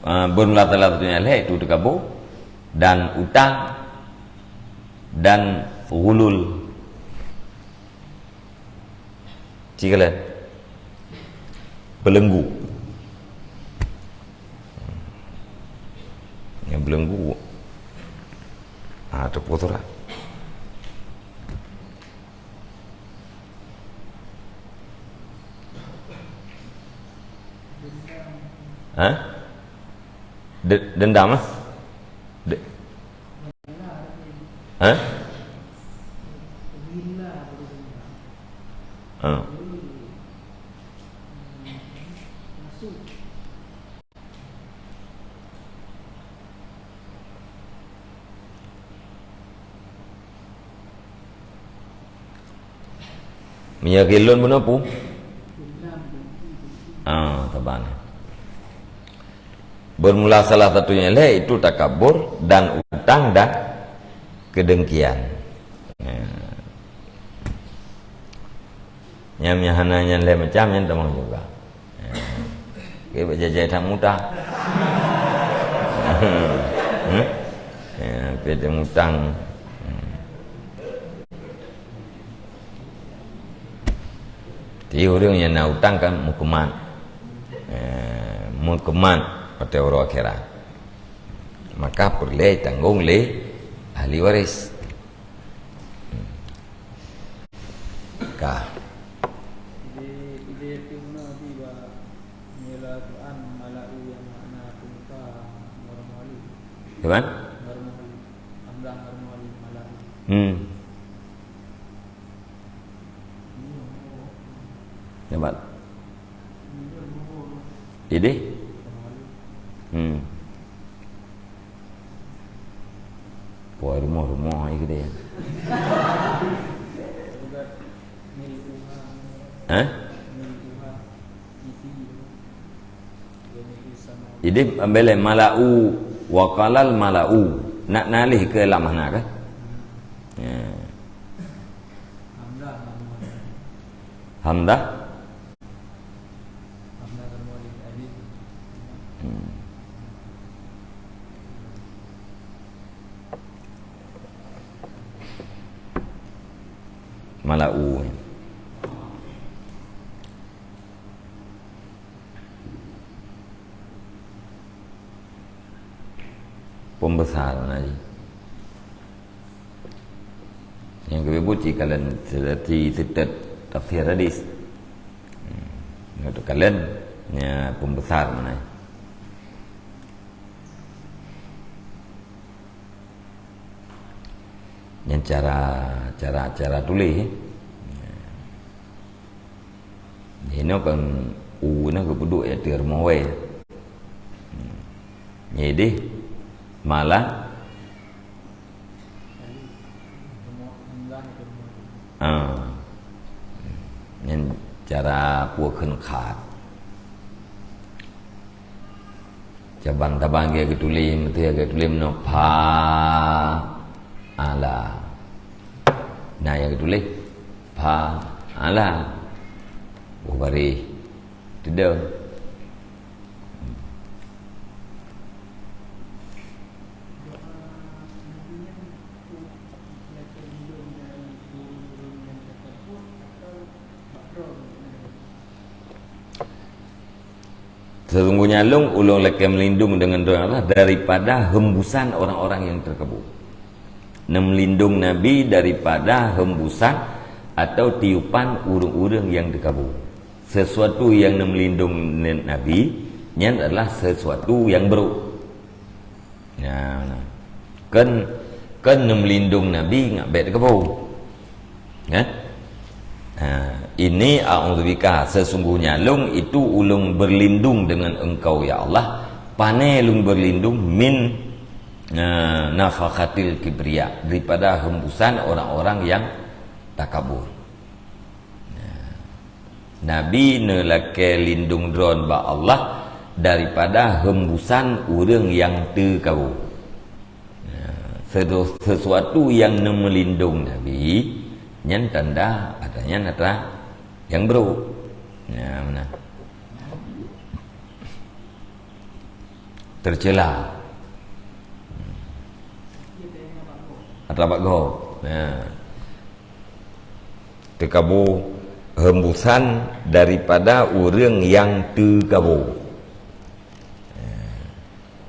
eh, bermula salah satunya lhée itu takabur, dan utang, dan ghulul. Cikalan. Beulenggu. Nyang beulenggu. Ah, teupeue tu lah. Hah? De-, dendam, ah? De-, hah? Ah. Meunyoe lôn bunoe peue? Ah, saban. Bermula salah satunya lhée itu takabur dan utang dan kedengkian. Ya. Nyang, nyang hana nyan lhée macam nyan tamong syeuruga. Ya. Oke, bak jajai that mutang. Hmm? Ya, pih that mutang. Hmm. Jadi ureuëng nyang na utang kan meukeumang. Eh, meukeumang watée uroe akhirat. Maka peureulée tanggong lé ahli waris. Ka. Idéh, idéh teuh na di ba nilai Quran mala'u nyang makna peumuka ngon meuhalih. Gimana? Ngon meuhalih. Hamzah ngon meuhalih mala'u. Hmm. Hebat. Idéh? Hmm. Puai rumoh-rumoh ai keudeh. Hah? Jadi, ambele mala'u, wa qalal mala'u. Nak nalih ke lam mana ke? Ya. Hamzah. Hmm. Mala'u. Pembesar na jih. Nyang keubiet buet cit kalon seudati seutôt tafsir hadis. Hmm. Nyoe teukalon nya pembesar meunan. Nyan cara, cara, cara tuléh, eh. Jinoe kan u na geupeuduek ateueh rumoh wée. Hmm. Jadi, malah Cara pue kheun khat. Cabang-cabang geutuléh, meuteue geutuléh meunoe, fa ala. Nah, nyang geutuléh, fa ala. Boh baréh. Teudeung. Sesungguhnya lôn, ulôn lakée meulindong deungon droe Allah daripada hembusan orang-orang yang terkabur. Neumeulindong Nabi daripada hembusan atau tiupan ureuëng-ureuëng nyang teukabô. Sesuatu nyang neumeulindong Nabi, nyan adalah sesuatu nyang brôk. Nah, nah. Kon, kon neumeulindong Nabi ngat bék teukabô. Kan? Ha, ini a'udzubika, sesungguhnya lôn itu ulôn berlindung dengan Engkau, ya Allah. Pane lôn berlindong min, eh, nafakhatil kibriya, daripada hembusan orang-orang yang takabur. Nah, Nabi neulakée lindong droe bak Allah daripada hembusan ureuëng nyang teukabô. Nah, sedu-, sesuatu nyang neumeulindong Nabi, nyan tanda atra nyan atra nyang brôk. Nah, meunan. Tercela. Atra bak gob. Nah. Teukabô hembusan daripada ureuëng nyang teukabô.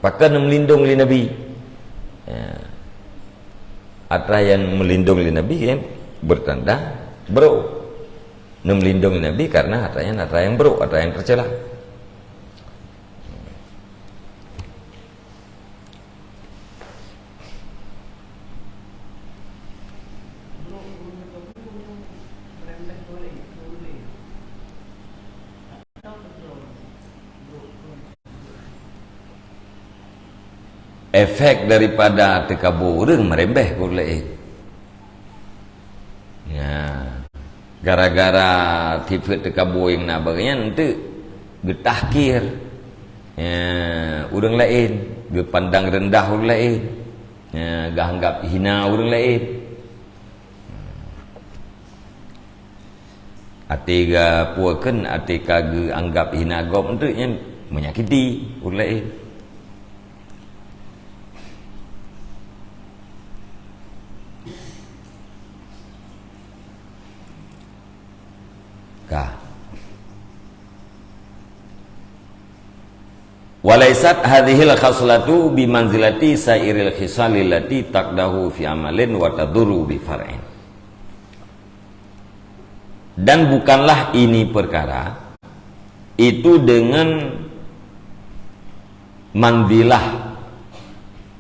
Pakon neumeulindong lé Nabi? Ya. Atra nyang meulindong lé Nabi kan bertanda brôk. Neumeulindong lé Nabi karena atra nyan atra nyang brôk, atra nyang tercela. Efek daripada teukabô ureuëng meureumbeh keu ureuëng laén. Ya. Gara-gara sifeuet teukabô nyang na bak geuhnyan, enteuk geutahkir, ya, ureuëng laén, geupandang reundah ureuëng laén, ya, geuanggab hina ureuëng laén. Até geupuwoe kheun, até ka geuanggab hina gob, enteuk nyan menyakiti ureuëng laén. Ka. Walaisat hadhil khaslatu bimanzilati sairil khisalil lati taqdahu fi amalin wa tadurru bi far'in. Dan bukanlah ini perkara itu dengan manzilah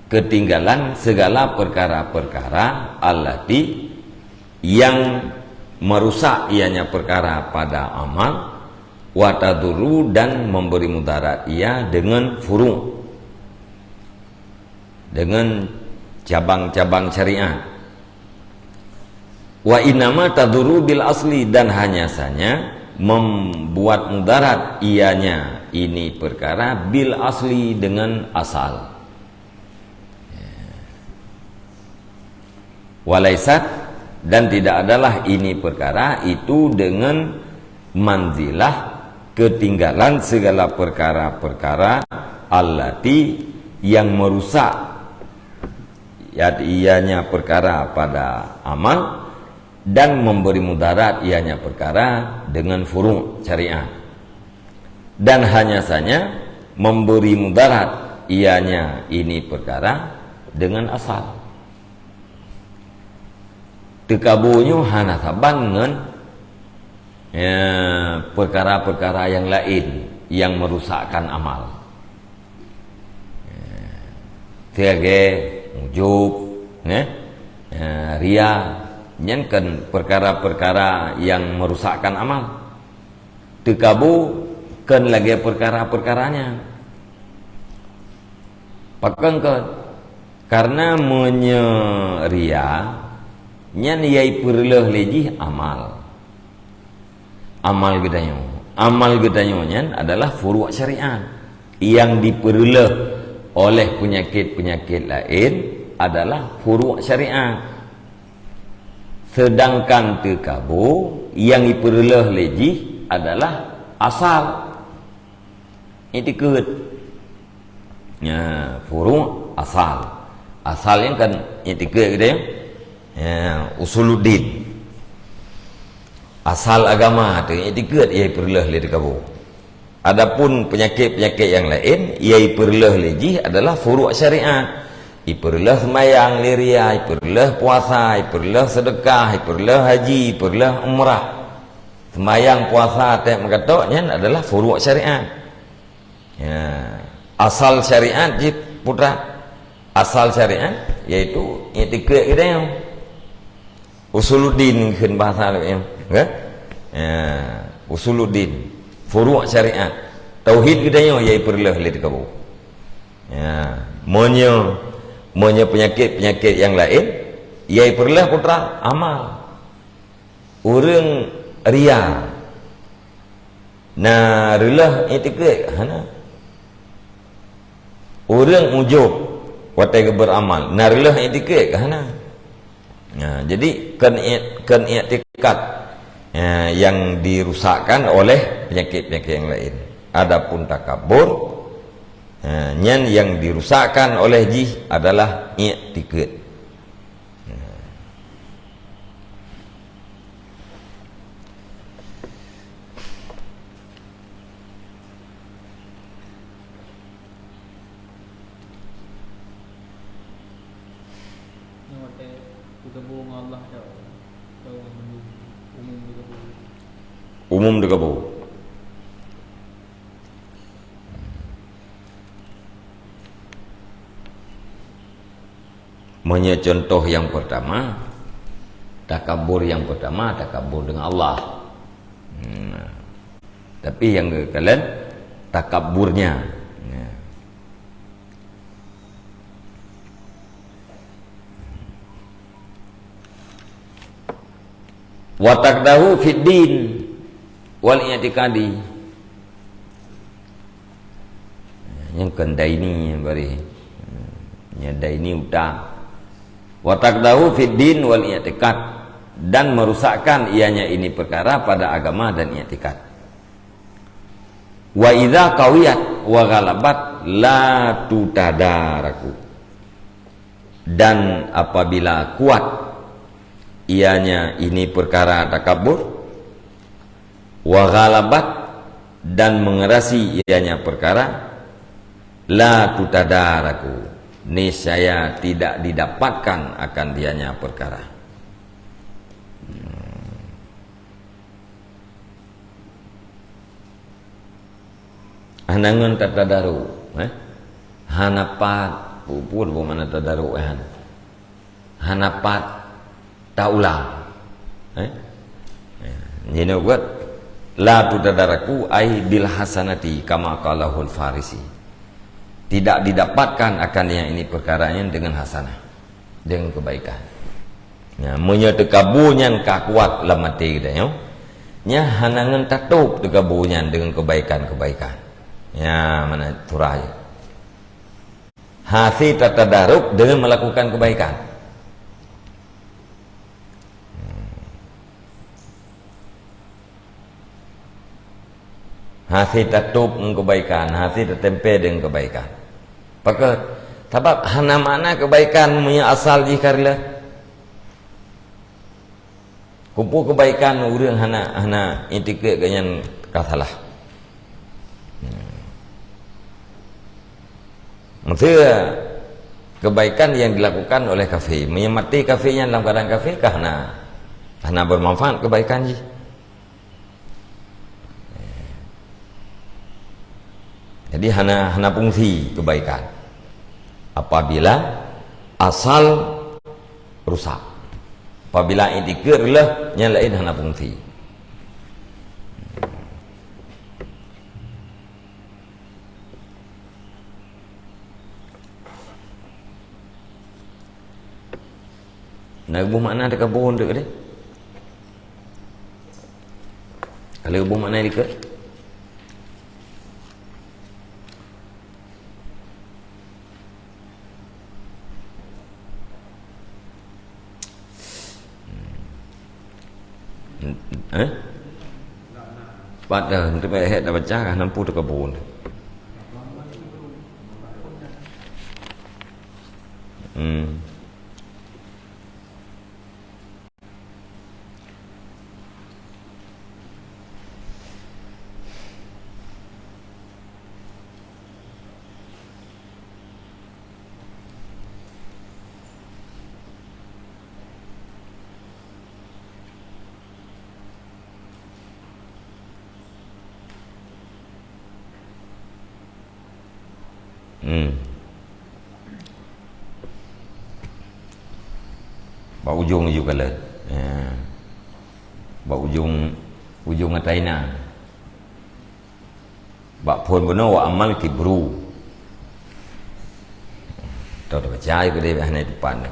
ketinggalan segala perkara-perkara allati yang merusak ianya perkara pada amal, wa tadurru dan memberi mudarat ia dengan furu', dengan cabang-cabang syariat. Wa innama tadurru bil asli, dan hanya saja membuat mudarat ianya ini perkara bil asli dengan asal. Walaisat, dan tidak adalah ini perkara itu dengan manzilah ketinggalan segala perkara-perkara allati yang merusak, ya, ianya perkara pada amal dan memberi mudarat ianya perkara dengan furu' syariat. Dan hanya saja memberi mudarat ianya ini perkara dengan asal. Teukabô nyoe hana saban ngon, ya, perkara-perkara nyang laén nyang merusakkan amal. Sebagai ujub, ya, ya, ria, nyan kan perkara-perkara nyang merusakkan amal. Teukabô kon lagée perkara-perkara nyan. Pakon kon? Karena meunyoe ria, nyan yai peureuloh lé jih amal. Amal geutanyoe. Amal geutanyoe nyan adalah furu' syariat. Nyang dipeureuloh oleh peunyakét-peunyakét laén adalah furu' syariat. Seudangkan teukabo nyang jipeureuloh lé jih adalah asal. Iktikeuet. Ya, furu' asal. Asal nyan kan iktikeuet gitu ya. Ya, usuluddin. Asal agama tu iktikeuet nyang jipeureuloh lé teukabo. Adapun peunyakét-peunyakét nyang laén, nyang jipeureuloh lé jih adalah furu' syariat. Jipeureuloh seumayang lé ria, jipeureuloh puasa, jipeureuloh seudeukah, jipeureuloh haji, jipeureuloh umrah. Seumayang, puasa, tek meukatok nyan adalah furu' syariat. Ya. Asal syariat jih putra. Asal syariat yaitu iktikeuet geutanyoe. Usuluddin kheun bahasa Arab nyan, kan? Ya, usuluddin, furu' syariat. Tauhid geutanyoe nyang jipeureuloh lé teukabo. Ya, meunyoe, meunyoe peunyakét-peunyakét nyang laén, nyang jipeureuloh putra amal. Ureuëng ria na reuloh iktikeuet hana. Ureuëng ujub watée geubeuramal na reuloh iktikeuet hana. Nah, jadi kon i-, kon iktikad, ya, nyang dirusakkan oleh peunyakét-peunyakét nyang laén. Adapun takabur, ya, nyan nyang dirusakkan oleh jih adalah iktikeuet. Nyoe watée geuteupeu ngon Allah dak? Atau umum geuteupeu? Umum geuteupeu. Meunyoe contoh nyang pertama, takabur nyang pertama, takabur dengan Allah. Hmm. Tapi nyang keukalon, takaburnya. Nah. Wa taqdahu fid din wal i'tiqadi. Nyan kon daini bari. Nyan daini utang. Wa taqdahu fid din wal i'tiqad, dan merusakkan ianya ini perkara pada agama dan i'tikad. Wa idza qawiyat wa ghalabat la tutadaraku. Dan apabila kuat ianya ini perkara takabur, wa ghalabat, dan mengerasi ianya perkara, la tutadaraku, niscaya tidak didapatkan akan dianya perkara. Hana ngon tatadaruk, eh? Hana pat, pupur bak mana tadaruk, eh, hana. Hana pat taulang. Eh? Jinoe buet, la tutadaraku ai bil hasanati kama qalahul Farisi. Tidak didapatkan akan yang ini perkara nyan dengan hasanah, dengan kebaikan. Nya, meunyoe teukabô nyan ka kuat lam até geutanyoe, nya hana ngon tatôb teukabô nyan dengan kebaikan-kebaikan. Nya, mana turah jih. Hase tatadaruk dengan melakukan kebaikan. Hase tatôb ngon kebaikan, hase tateumpée deungon kebaikan. Pakon? Sabab hana makna kebaikan meunyoe asal jih ka reuloh. Keupeue kebaikan ureuëng hana, hana itikeuet geuh nyan ka salah. Maksud kebaikan yang dilakukan oleh kafé. Meunyoe maté kafé nyan lam keuadaan kafé ka hana, hana bermanfaat kebaikan jih. Jadi hana, hana fungsi kebaikan apabila asal rusak. Apabila itikeuet reuloh, nyan laén hana fungsi. Na geuboh makna teuka phon teuk deh. Ka lheueh boh makna likot? Eh? Pat dah, untuk ayat dah baca, kan nampu teuka pun. Hmm. Hmm. Bak ujong ju kalon. Ya. Bak ujong, ujong ata inan. Bak phon bunoe, wa ammal kibru. Tau tabaca ju keudeh, hana teupeu.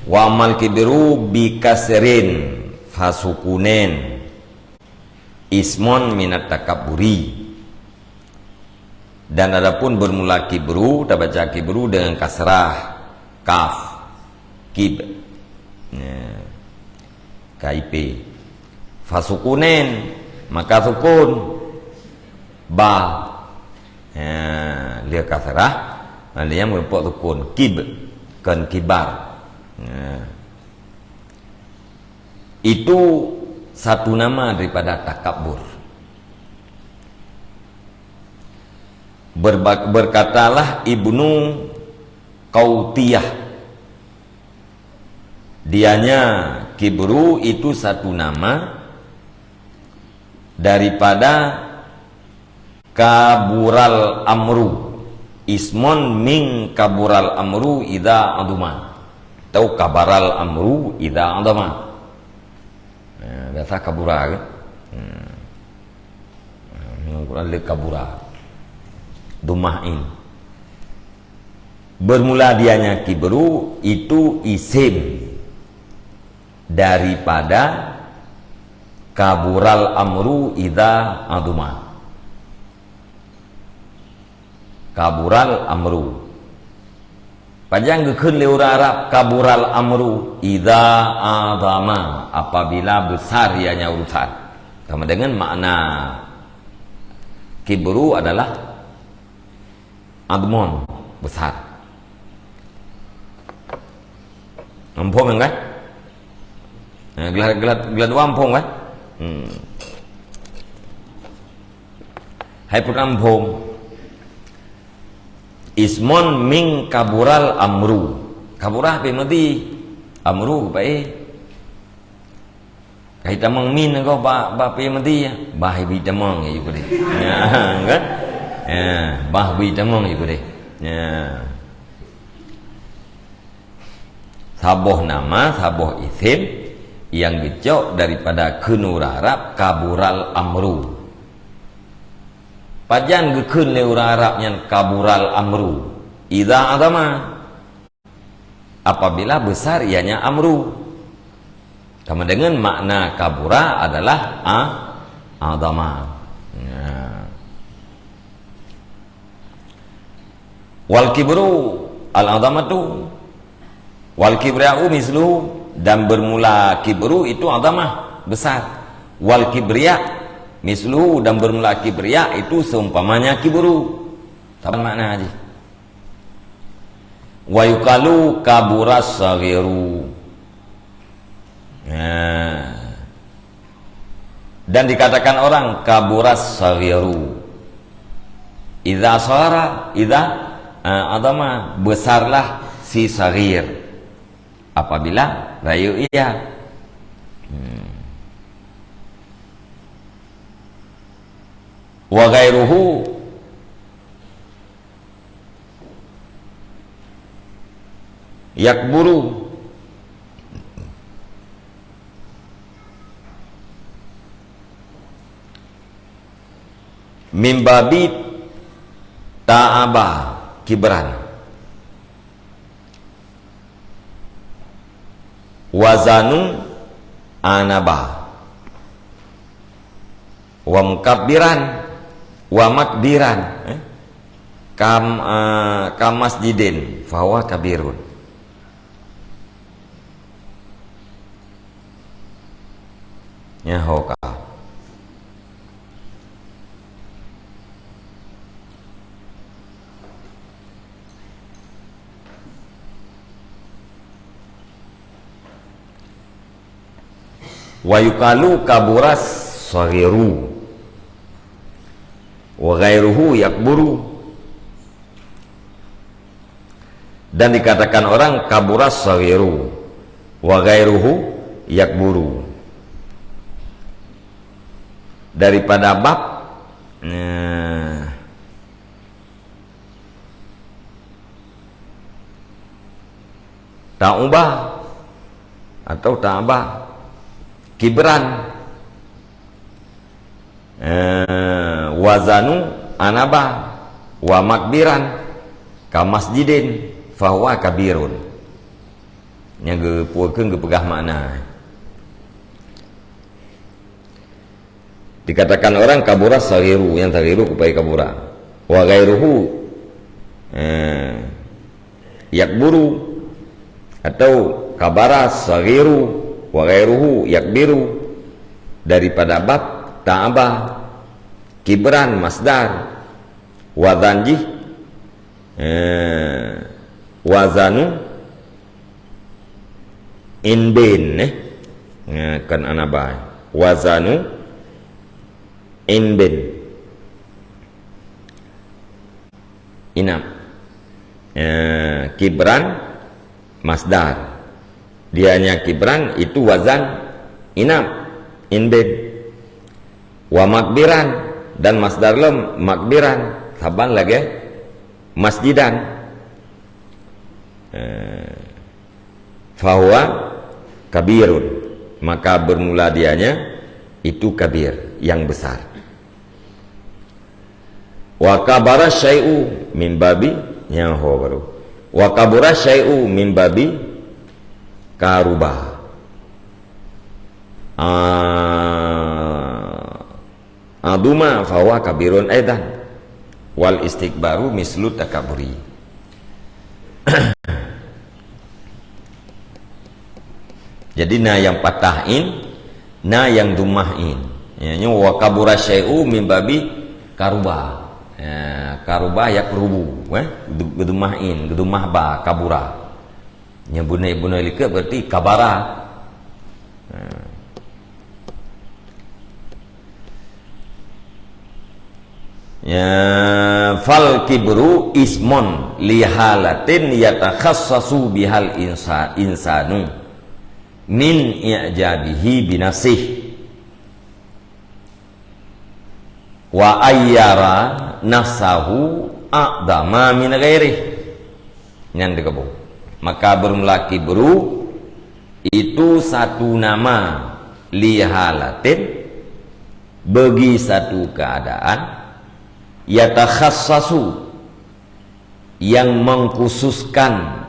Wa ammal kibru bi kasrin fasukunen ismun minat takabburi. Dan adapun bermula kibru, tabaca kibru dengan kasrah kaf, kib. Ya. K I P. Fasukunen, maka sukun. Ba. Ya, lheueh kasrah, lheueh nyan meureumpok sukun. Kib, kon kibar. Ya. Itu satu nama daripada takabur. Berba-, berkatalah Ibnu Qautiyah, dianya kibru itu satu nama daripada kabural amru. Ismun min kabural amru idza aduma. Atau kabaral amru idza adama. Nah, biasa kabura kan? Hmm. Nah, Quran le kabura. Dumah in. Bermula dianya kibru itu isim daripada kabural amru idza aduma. Kabural amru. Pajan geukheun lé ureuëng Arab kabural amru idza adama, apabila besar ianya urusan. Sama dengan makna kibru adalah admon, besar. Ampong kan? Nah, gelah, gelah, gelah dua ampong kan? Hmm. Hai pun ampong. Ismun min kabural amru. Kaburah pi mati. Amru baik. Kai tamong min ko ba, ba pi mati ya. Bah bi tamong ya juga deh. Ya, kan? Ya, bah bi tamong juga deh. Ya. Saboh nama, saboh isim yang geucok daripada kheun ureuëng Arab kabural amru. Pajan geukheun lé ureuëng Arab nyan kabural amru? Idza adama. Apabila besar ianya amru. Sama dengan makna kabura adalah a-, adama. Ya. Wal kibru al-azamatu. Wal kibriya'u misluhu, dan bermula kibru itu azamah, besar. Wal kibriya misluhu, dan bermula kibriya itu seumpamanya kibru. Sama makna jih. Wa yuqalu kaburas saghiru. Nah. Dan dikatakan orang kaburas saghiru. Idza saghara, idza, eh, adama, besarlah si saghir. Apabila rayeuk ia. Hmm. Wa ghairuhu yakburu. Min babi ta'aba kibran. Wazanu anaba. Wa mukabbiran, wa makbiran, eh? Kam, eh, ka masjidin, fahuwa kabirun. Nyan ho ka. Wa yuqalu kabura saghiru wa ghairuhu yakburu. Dan dikatakan orang kabura saghiru wa ghairuhu yakburu. Daripada bab, eh, ta'uba atau ta'aba, kibran, eh, wazanu anaba, wa makbiran, ka masjidin, fahuwa kabirun. Nyang geupeukeun geupeugah makna. Dikatakan orang kabura saghiru, nyang saghiru kupai kabura. Wa ghairuhu, eh, yakburu, atau kabara saghiru wa ghairuhu yakbiru, daripada bab ta'aba, kibran masdar, wazan jih, eh, wazanu inbin, eh. Eh, kon anaba. Wazanu inbin. Inab. Eh, kibran masdar. Dianya kibran itu wazan inab, inbin. Wa makbiran, dan masdar lom makbiran, saban lagée masjidan. Eh, fahuwa kabirun, maka bermula dianya itu kabir, yang besar. Wa kabara syai'u min babi, nyan ho baru. Wa kabura syai'u min babi karuba. Ah, aduma fahuwa kabirun aidan. Wal istikbaru mislu takaburi. Jadi na nyang patah in, na nyang dumah in. Ya, nyoe wa kabura syai'u min babi karuba. Ya, karuba yakrubu, eh, gedu-, geudumah in, geudumah ba, kabura. Nyoe bunoe-bunoe likot berarti kabara. Ya. Ya, fal kibru ismun li halatin yatakhassasu bihal insa-, insanu min i'jabihi binafsih wa ayyara nafsahu a'dama min ghairih. Nyan teukeubung. Maka bermula kibru itu satu nama li halatin bagi satu keadaan, yatakhassasu, yang mengkhususkan,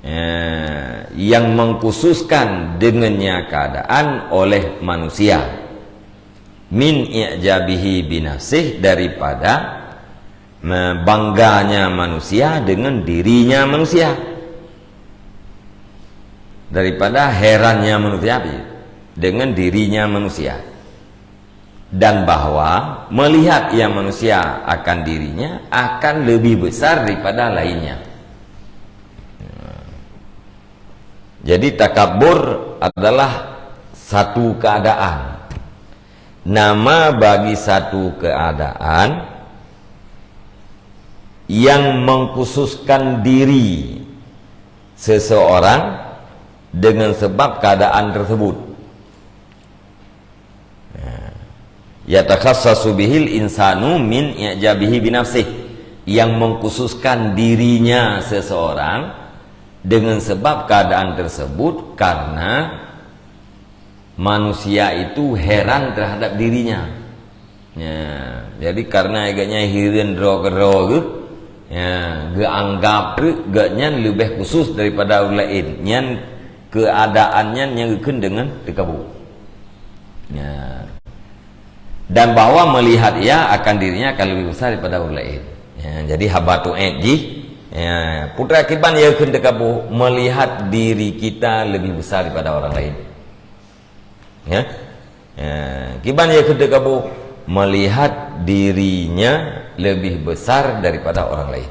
eh, yang mengkhususkan dengannya keadaan oleh manusia, min i'jabihi binafsih, daripada bangganya manusia dengan dirinya manusia, daripada herannya manusia dengan dirinya manusia, dan bahwa melihat ia manusia akan dirinya akan lebih besar daripada lainnya. Jadi takabur adalah satu keadaan. Nama bagi satu keadaan yang mengkhususkan diri seseorang dengan sebab keadaan tersebut. Yatakhassasu bihil insanu min i'jabihi binafsih, yang mengkhususkan dirinya seseorang dengan sebab keadaan tersebut karena manusia itu heran terhadap dirinya. Ya, jadi karena agaknya hireuen droe keudroe geuh, ya, geuanggap geuh nyan leubeh khusus daripada ureuëng laén. Nyan keadaan nyan nyang geukheun deungon teukabu. Ya. Dan bahwa melihat ia akan dirinya akan lebih besar daripada ureuëng laén. Ya, jadi haba tuet jih. Ya, putra kiban ia kheun teukaboh melihat diri kita lebih besar daripada orang lain. Ya. Ya, kiban ia kheun teukaboh melihat dirinya lebih besar daripada orang lain.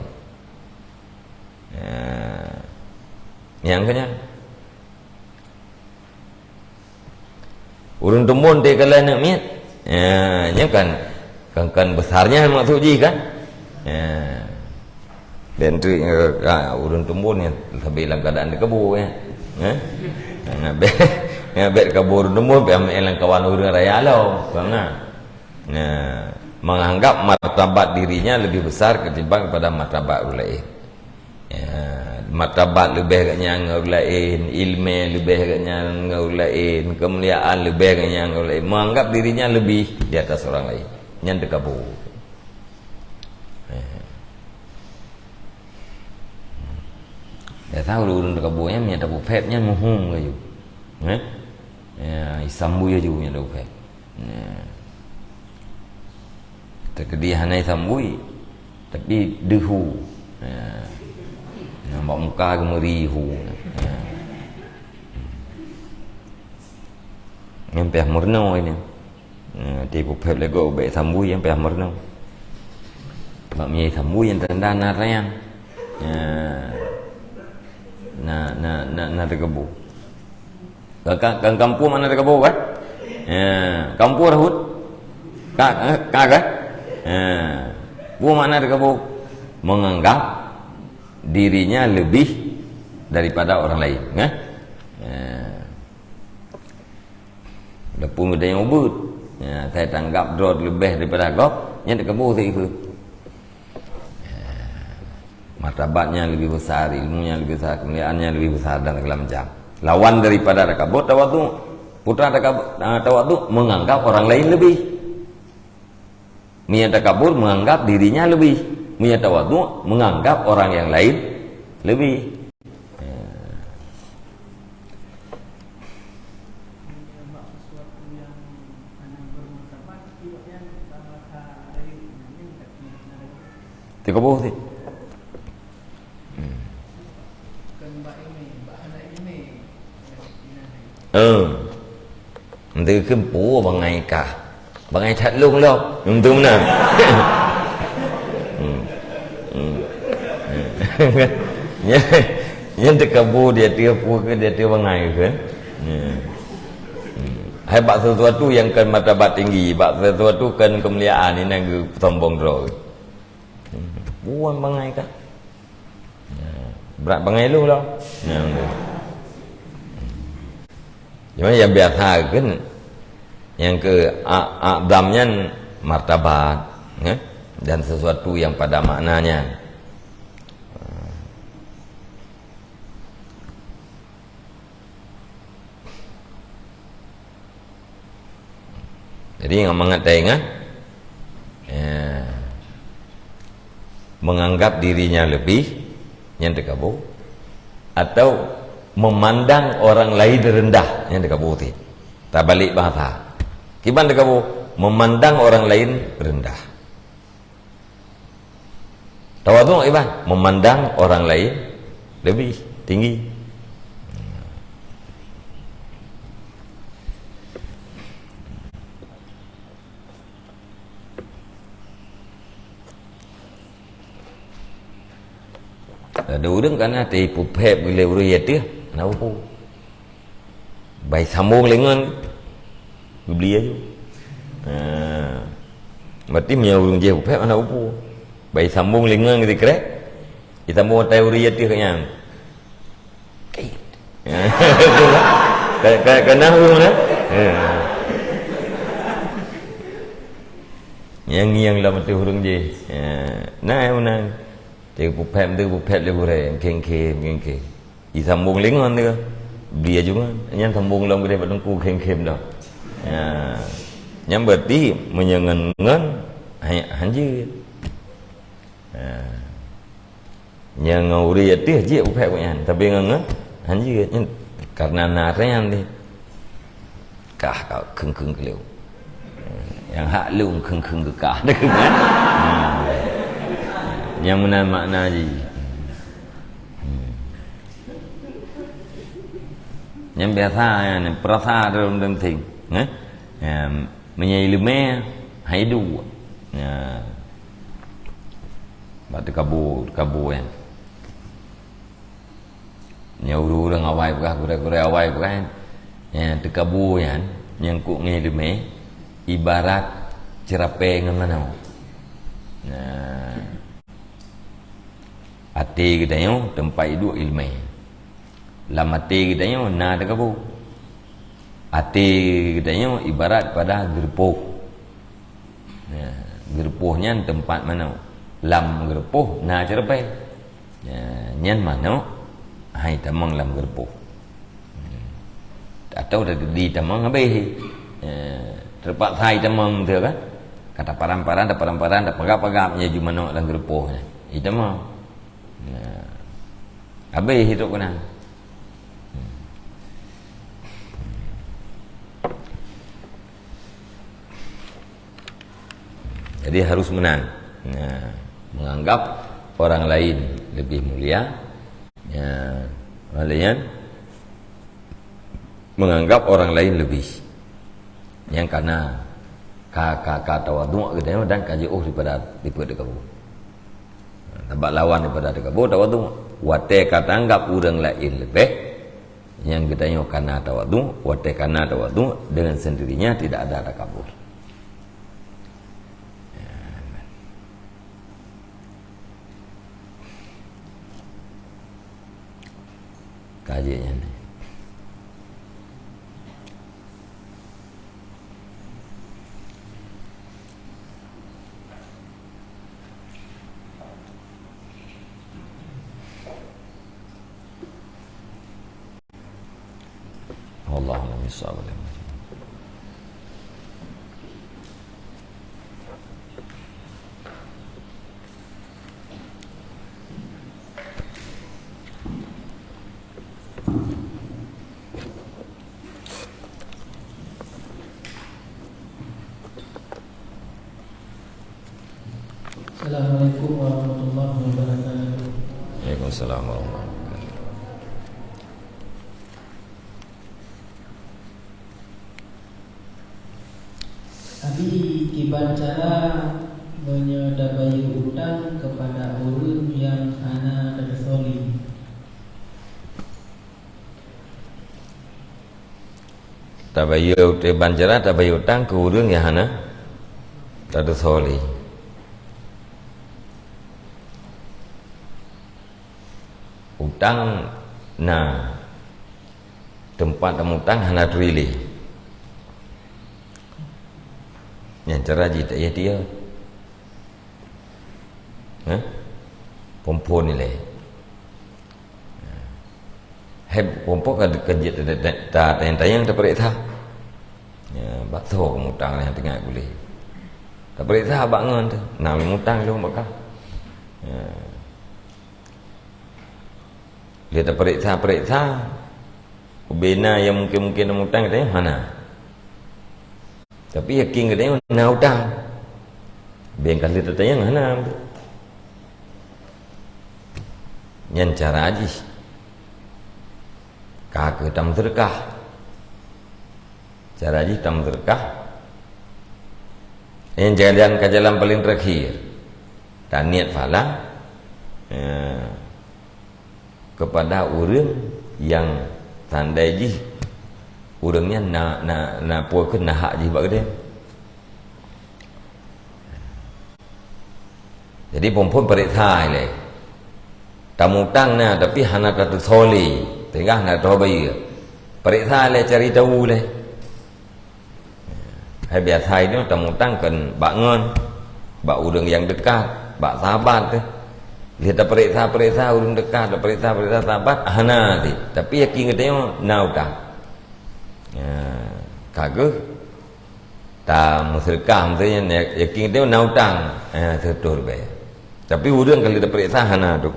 Ya. Nyang keunyan. Ureuëng tumbon teukalon aneuk miet. Ya, nyan kan, kan, kan besarnya maksud jih kan? Ya. Dan tu, eh, ah, ureuëng tumbon nyan sabe lam keadaan dikabo ya. Ya. Ngabet, ngabet kabo ureuëng tumbon pih amai lam kawan ureuëng raya lom, kan? Nah, menganggap martabat dirinya lebih besar ketimbang pada martabat ureuëng lain. Ya, martabat leubeh geuh nyan ngon ureuëng laén, iéleumé leubeh geuh nyan ngon ureuëng laén, keumuliaan leubeh geuh nyan ngon ureuëng laén, menganggap dirinya lebih di atas orang lain. Nyan teukaboh. Ya. Biasa ureuëng teukaboh nyan, meunyo tapeuphét nyan muhom laju. Eh? Ya, isambui laju meunyo tapeuphét. Ya. Teukeudi hana isambui, tapi deuhu. Ha. Nyan bak muka geumeuri hu. Ha. Nyan pih meurunoe nyan. Ha, di peuphét lé gob bék isambui nyan pih meurunoe. Bak meunyo isambui nyan tanda na rayang. Ha. Na, na, na, na teukeubô. Ka, ka, ka, ka peue makna teukaboh kan? Ya, ka peue rahot? Ka, ka, ka kan? Ya. Peue makna teukaboh? Menganggap dirinya lebih daripada orang lain, kan? Ya. Walaupun geutanyoe ubit, ya, saya tanggap droe leubeh daripada gob, nyan teukaboh sikheun. Martabatnya lebih besar, ilmunya lebih besar, kemuliaannya lebih besar, dan segala macam. Lawan daripada takabur, tawadhu. Putra takab-, ah, tawadhu menganggap orang lain lebih. Meunyo takabur menganggap dirinya lebih. Meunyo tawadhu menganggap orang yang lain lebih. Ya. Teukaboh cit. Hmm. Eh. Enteukheun peue bangai kah. Bangai that lôn lom. Nyan meunan. Hmm. Hmm. Nyan, nyan teukaboh di ateueh peue keu di ateueh bangai kheun. Hmm. Hmm. Hai bak sesuatu nyang kon martabat tinggi, bak sesuatu kon keumuliaan, inan geupeusombong droe. Hmm. Bukan bangai kah? Ya. Brat bangai lôn lom. Ya, betul. Cuma nyang biasa kan, nyang keu a-, a'zam nyan martabat, ya, dan sesuatu yang pada maknanya. Jadi, ngon mangat taingat, ya, menganggap dirinya lebih, nyan teukaboh, atau memandang orang lain rendah, nyan teukaboh cit. Tabalek bahasa. Kiban teukaboh, memandang orang lain rendah. Tawadhu iban memandang orang lain lebih tinggi. Ada ureuëng kana teupeuphet lé ureuëng ateueh, na upu. Bai sambong lengon, geubli aju. Ha. Berarti meunyoe ureuëng jih peuphet hana upu. Bai sambong lengon geuti krek, disambong atai ureuëng ateueh nyan. Ka, ka, ka na ureuëng na? Ha. Nyang ngieng lam ateueh ureuëng jih. Ha. Na nyang meunan. Teupeuphet, teupeuphet lé gurée, khém-khém, khém-khém. Disambong lengon tu. Bri aju ngon. Nyan sambong lom keudeh bak teungku khém-khém dah. Ya. Nyan berarti meunyoe ngon, ngon, han, han jeuet. Ya. Nyang ngon ureuëng ateueh jeuet peuphet awak nyan. Tapi ngon, ngon, han jeuet. Nyan karena na ran tadi. Kah ka kheun-kheun keu lôn. Nyang hak lôn kheun-kheun keu kah. Hmm. Nyang meunan makna jih. Hmm. Nyang biasa nyan, peurasa dalam penting. Eh? Ya, meunyoe ileumèe, hai duek. Ya. Bak teukabô, teukabô nyan. Nyoe ureueng-ureueng awai peugah, gurèe-gurèe awai peugah, nyang teukabô nyan, nyang kok ngon ileumèe, ibarat ceurapèe ngon manok. Nah, até geutanyoe teumpat iduek ileumèe. Lam até geutanyoe na teukabô. Até geutanyoe ibarat pada geureupoh. Nah, geureupoh nyan teumpat manok. Lam geureupoh na ceurapèe. Nah, nyan manok hai tamong lam geureupoh. Hmm. Atau tadi tamong habéh. Eh, teupaksa hai tamong tu kan. Ka taparan-paran, taparan-paran, tapagab-pagab nyan ju manok lam geureupoh nyan. Hai tamong. Nah, habéh hidup keunan. Hmm. Jadi harus menang. Nah, menganggap orang lain lebih mulia. Ya, orang lain menganggap orang lain lebih. Nyang kana ka, ka, ka tawadhu' geutanyoe dan ka jiôh daripada teupeu teukabô. Sabab lawan daripada teukabô tawadhu'. Watèe ka taanggap ureueng laén leubeh, nyang geutanyoe kana tawadhu', watèe kana tawadhu', dengan sendirinya tidak ada takabur. Ka jeuet nyan. Wallahu a'lam bishawab. Assalamualaikum warahmatullahi wabarakatuh. Waalaikumsalam warahmatullahi wabarakatuh. Abi, kiban cara meunyoe tabayeue utang keupada ureueng nyang hana teukeusoli? Tabayeue, kiban cara tabayeue utang keu ureueng nyang hana teukeusoli. Utang na, teumpat tamutang hana teurilèe. Nyan cara jih tak ié-tié. Hah? Phôn-phôn ilèe. Hai, phôn-phôn ka, ka jeuet ta-, ta-, ta-, tanyong-tanyong tapareksa. Ya, bak soe kamoe utang nyang teungoh gulèe. Tapareksa bak ngon teuh. Na lôn mutang lôn bak kah. Ya. Lheueh tapareksa-pareksa, ubena nyang mungken-mungken tamutang geutanyoe hana. Tapi yakin geutanyoe na utang. Bèk ka lheueh tatanyong hana. Nyan cara jih. Ka keuh tameuseudeukah. Cara jih tameuseudeukah. Nyan jalan, ka jalan paleng terakhir. Taniet pahala, ya, keupada ureueng nyang tandai jih ureueng nyan na, na, na peue keuh na hak jih bak geutanyoe. Jadi phôn-phôn pareksa ilèe. Tamutang na, tapi hana tateusolé, sehingga hana tabayeue. Pareksa ilèe, cari tahu ilèe. Hai biasa nyoe tamutang kon bak ngon, bak ureueng nyang deukat, bak sahabat teuh. Lheueh tapareksa-pareksa ureueng deukat, tapareksa-pareksa sahabat, hana cit. Tapi yakin geutanyoe na utang. Ya, ka geuh tameuseudeukah, maksudnya, ya, yakin geutanyoe na utang. Ya, seureutôh ribèe. Tapi ureueng ka lheueh tapareksa hana tu.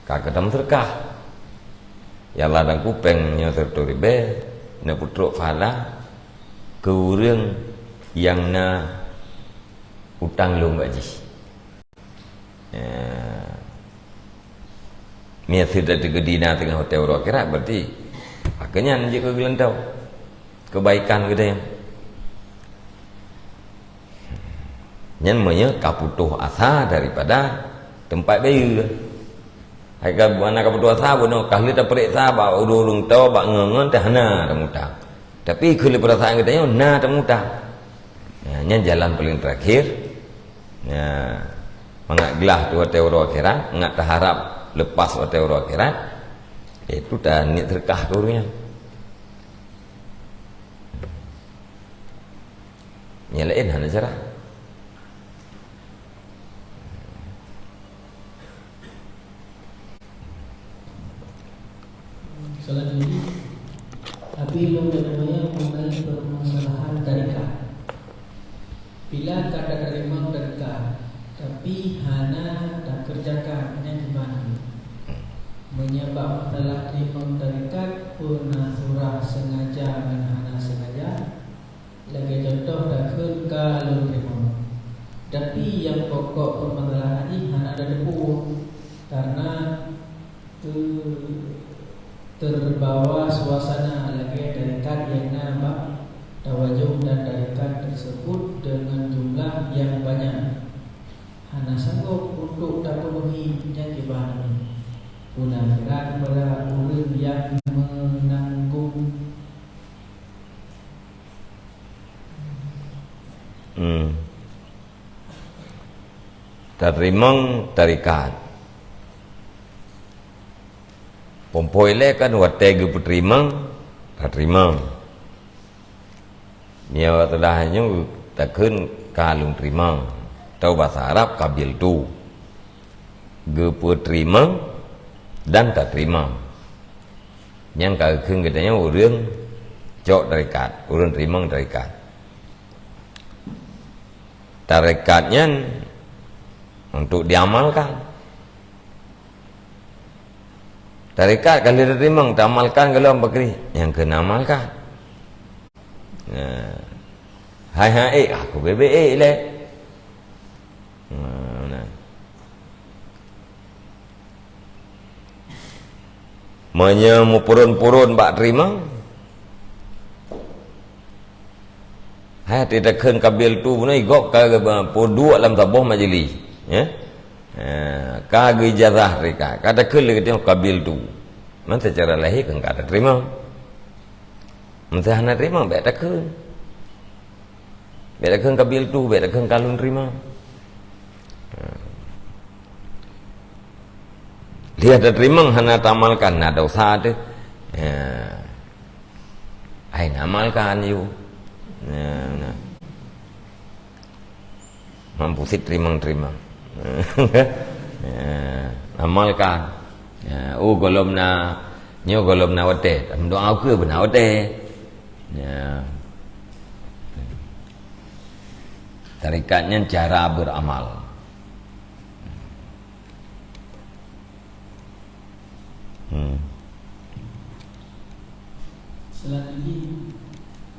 Ka keuh tameuseudeukah. Ya Allah, dan kupeng nyoe sireutoh ribèe, neupeutrok pahala keu ureueng nyang na utang lôn bak jih. Ya. Meunyoe sireutoh geutanyoe na teungoh watèe uroe akhirat, berarti pakon nyan jeuet keu geulantoe kebaikan geutanyoe. Nyan meunyoe ka putôh asa daripada teumpat bayeue. Hai ka, hana ka putôh asa bunoe, ka lheueh tapeuriksa bak ureueng-ureueng toe, bak ngon-ngon teuh hana tamutang. Tapi keu lé peurasaan geutanyoe na tamutang. Nah, nyan jalan paling terakhir. Nah, mangat glah teuh watèe uroe akhirat, mangat taharap lepas watèe uroe akhirat, yaitu taniet seudeukah keu ureueng nyan. Nyang laén hana cara. Salah nyoe, tapi lôn deungoe mengenai permasalahan tarekat. Bila ka tateurimong tarekat, tapi hana takeureujakan, nyan kiban? Meunyoe bak masalah teurimong tarekat, peue na surah sengaja ngon hana sengaja? Lagèe cuntoh takheun ka lôn teurimong. Tapi nyang pokok peumasalahan jih hana tateupeue, kareuna teu-, teubawa suasana lagèe tarekat nyang na bak Tawajong dan tarekat teuseubut deungon jumlah nyang banyak. Hana sanggob untuk tapeunuhi, nyan kiban? Peue na keunan bak ureueng nyang meunanggong? Hmm. Tateurimong tarekat. Pompoi lé kan watèe geupeuteurimong, tateurimong. Nyoe watèe nyoe takheun ka lôn teurimong. Atau basa Arab qabiltu. Geupeuteurimong dan tateurimong. Nyan ka geukheun geutanyoe ureueng cok tarekat, ureueng teurimong tarekat. Tarekat nyan untuk diamalkan. Tarekat ka lheueh tateurimong, taamalkan gohlom pakri, nyang keu amalkan. Nah. Hai, hai, eh, aku bebek, eh, lé. Nah, nah. Meunyoe meupuron-puron bak teurimong, hai, takheun qabiltu bunoe, gob ka geuba-, peuduek lam saboh majlis, ya. Ha, ka geuijazah tarekat, ka takheun lé geutanyoe qabiltu. Man seucara lahé kan ka tateurimong. Meunyoe hana teurimong, bèk takheun. Bèk takheun qabiltu, bèk takheun ka lôn teurimong. Ha. Lheueh tateurimong hana taamalkan, na dosa teuh. Ha. Hai, amalkan yue. Nah, nah. Mampu sit teurimong-teurimong. Ya, amalkan. Ya, oh, gohlom na, nyoe gohlom na watèe. Meudoa keu beuna watèe. Ya. Tarekat nyan cara beramal. Hmm. Selanjutnya,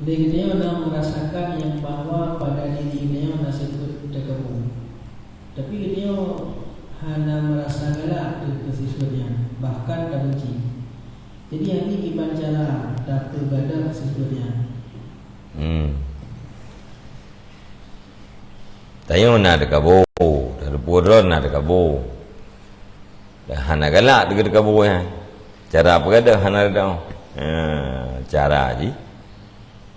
lé geutanyoe na merasakan nyang bahwa pada diri geutanyoe na sifeuet takabur. Tapi geutanyoe hana merasa galak keu sifeuet nyan, bahkan tabenci. Jadi, hana kiban cara tapeugadôh sifeuet nyan. Hmm. Tanyoe na takabur, tateupeue droe na takabur. Dan hana galak teuka takabur nyan. Cara peugadôh hana ridha. Ha, cara jih.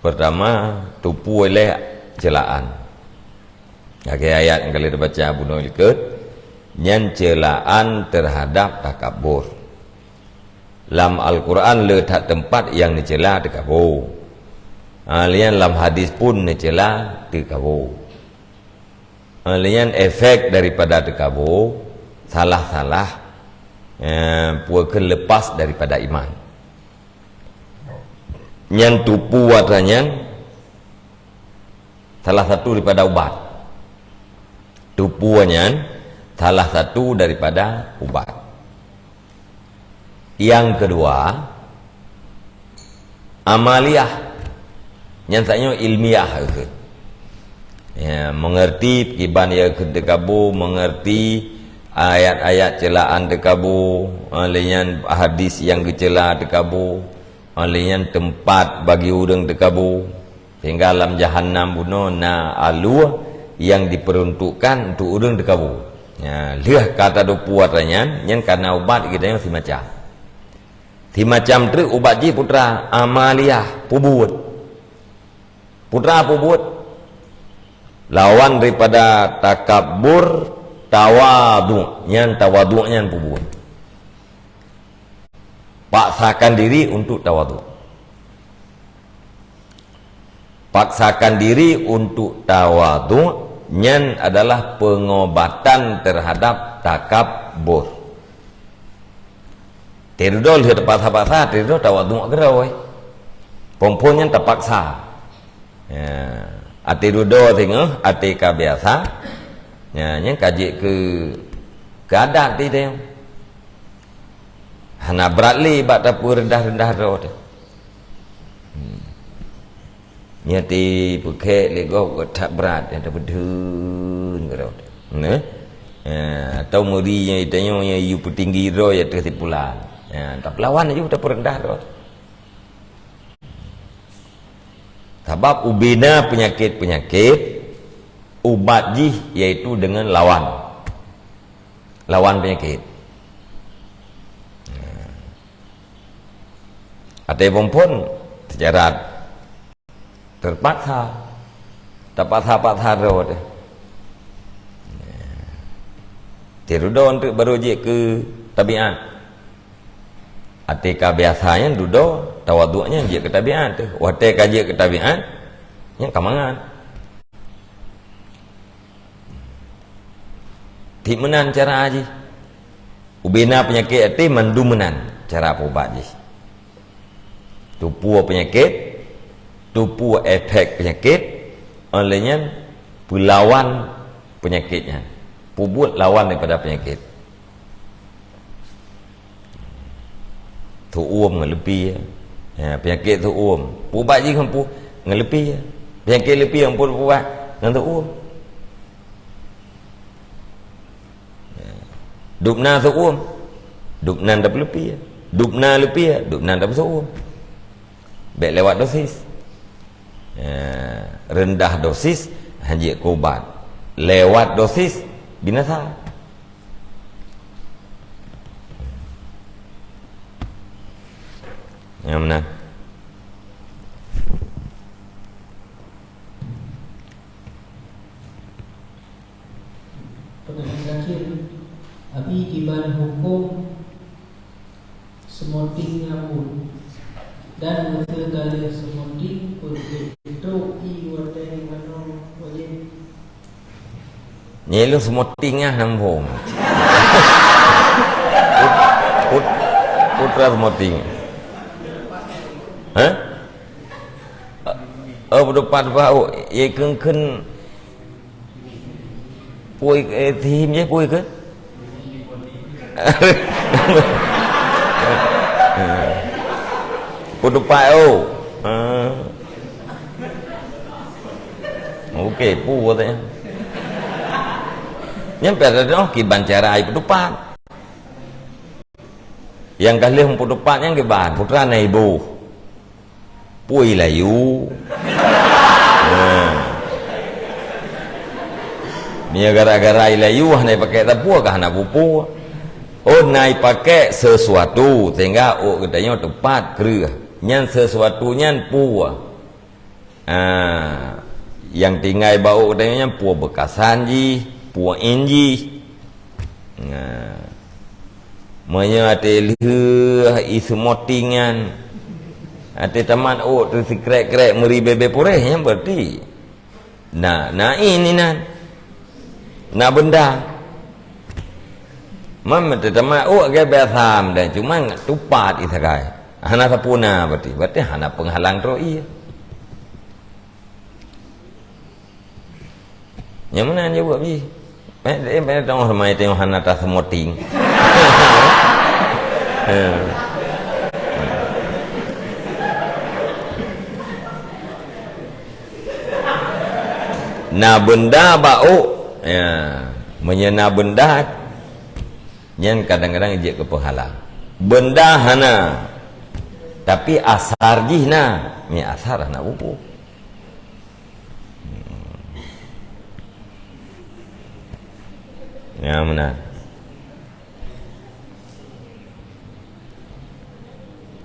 Peurtama, teupeue lé ceulaan. Lagèe ayat nyang ka lheueh teubaca bunoe likot, nyan ceulaan teuhadap takabur. Lam Al-Quran le that teumpat nyang neuceula takabur. Ha, lé nyan lam hadis pun neuceula takabur. Ha, lé nyan efek daripada takabur, salah-salah, eh, peue kheun lepas daripada iman. Nyan teupeue atra nyan salah satu daripada ubat. Teupeue nyan salah satu daripada ubat. Nyang keudua, amaliyah. Nyang tanyoe ilmiah keuh. Ya, mengerti kiban ya keuh teukabu, mengerti ayat-ayat celaan teukabu, lé nyan hadis nyang geucela teukabu, lé nyan teumpat bagi ureuëng teukabu. Sehingga lam jahannam bunoe na alue nyang diperuntukkan untuk ureuëng teukabu. Ya, lheueh ka tadupue atra nyan, nyan kana ubat geutanyoe simacam. Simacam treuk ubat jih putra amaliyah, pubuet. Putra pubuet. Lawan daripada takabur, tawadhu. Nyan tawadhu nyan pubuet. Paksakan diri untuk tawadhu. Paksakan diri untuk tawadhu, nyan adalah pengobatan terhadap takabur. Teududoe lheueh tapaksa-paksa, teududoe tawadhu keudroe. Phon-phon nyan tapaksa. Ya, até dudoe singoh, até ka biasa. Ya, nyan ka jeuet keu, keu adat teuh. Hana brat lé bak tapeureundah-reundah droe teuh. Hmm. Nyan teuh peukhée lé gob that brat nyang tapeudeun keudroe teuh. Nah. Ya, atau meuri nyang tanyoe nyang yue peutinggi droe ya teuh sipulan. Ya, tapeulawan laju tapeureundah droe teuh. Sabab ubena peunyakét-peunyakét, ubat jih yaitu deungon lawan. Lawan peunyakét. Até phon-phon teucarat. Teupaksa. Tapaksa-paksa droe teuh. Teududoe teuk baru jeuet keu tabiat. Até ka biasa nyan dudoe, tawadhu nyan jeuet keu tabiat teuh. Watée ka jeuet keu tabiat, nyan ka mangat. Tiep meunan cara jih. Ubena peunyakét até mandum meunan cara peuubat jih. Tupue peunyakét, tupue efek peunyakét, óh lheueh nyan peulawan peunyakét nyan. Peubuet lawan daripada peunyakét. Teuuem ngon leupie. Ya, peunyakét teuuem. Peuubat jih ngon pu-, ngon leupie. Peunyakét leupie ngon pu-, peuubat ngon teuuem. Dubna teuuem, dubna tapeuleupi. Dubna leupie, dubna tapeuteuuem. Bék lewat dosis. Eh, rendah dosis, hanjeuet keu ubat. Lewat dosis, binasa. Nyang meunan. Pertanyaan terakhir, Abi, kiban huköm smoking nyan pun, dan meuseu ka lheueh smoking pun teuntèe i watèe manoe wajéb? Nyan lôn smoking ah, nam phom. Put-, put-, putra smoking. Hah? Oh, peutupat bak, oh, ye kheun-kheun Pue, eh, thim je pue ke? Peutupat, oh. Ah. Okey, pue katanya. Nyan pih ada noh kiban cara ai peutupat. Nyang ka lheueh peutupat nyan kiban, putra na iboh. Pue layu. Nah. Meunyoe gara-gara layu hana ipakék tapue ka hana pue-pue. Oh, na ipakék sesuatu sehingga ôk geutanyoe teupat kreueh. Nyan sesuatu nyan pue. Ah, nyang tinggai bak ôk geutanyoe nyan pue beukasan jih, pue in jih. Nah. Meunyoe até lheueh i smoking nyan, até tamat ôk teusikrek-krek meuri bebe puréh, nyan berarti na, na in inan. Na benda. Man até tamat ôk lagèe biasa meudan, cuma tupat i sagai. Hana sapeue na berarti. Berarti hana penghalang trok ie. Nyang meunan jaweueb jih. Eh, eh, eh, tengok ramai tengok hana tasmoting. Eh. Na beunda bak ôk, ya, meunyoe na beunda, nyan kadang-kadang jeuet keu peuhalang. Beunda hana, tapi asar jih na, mi asar hana bubu. Ya, meunan.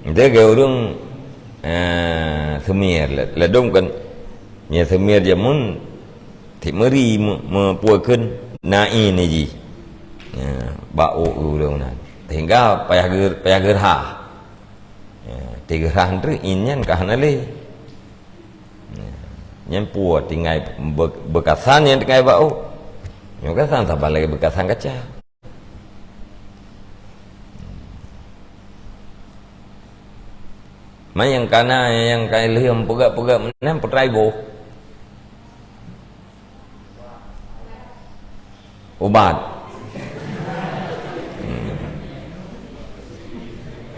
Nte geu ureuëng, eh, seumier, le-, ladôm kan, nyang seumier jameun, tiep meuri me-, meupue kheun na ie jih. Ya, bak ôk ureuëng nan. Sehingga payah geu-, payah geurhah. Ya, tiep geurhah nteuk ie nyan ka hana lé. Ya, nyan pue tinggai be-, beukasan nyang tinggai bak ôk. Nyoe kasan saban lagée beukasan kaca. Man nyang kana, nyang ka lheueh peugah-peugah meunan peutra iboh. Ubat. Hmm.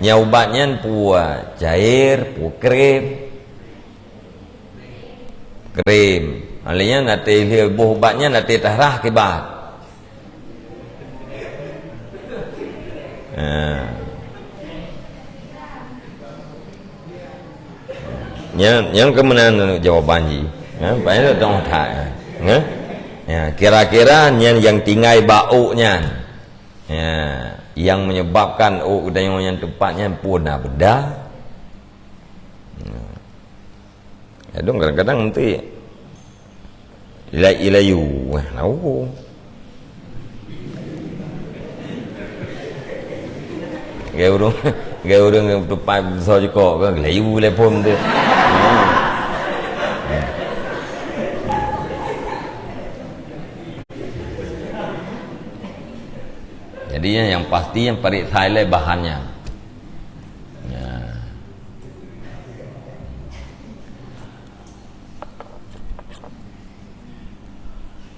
Nyang ubat nyan pue cair, pue krem. Krem. Alèh nyan até lheueh boh ubat nyan até tarah kiban. Ha. Nyan, nyan keuh meunan jawaban jih. Ha, paléng dong that. Ha? Ya, kira-kira nyan nyang tinggai bak ôk nyan. Ya, nyang menyebabkan ôk geutanyoe nyan teupat nyan pue na beunda. Ya. Ladôm kadang-kadang meuti ilai-, ilayu, wah, lawa. Gaya ureuëng, gaya ureuëng tupat soe jikok kan, layu telepon tu. Jadi, nyang pasti nyang paréksa ilée bahannya. Ya.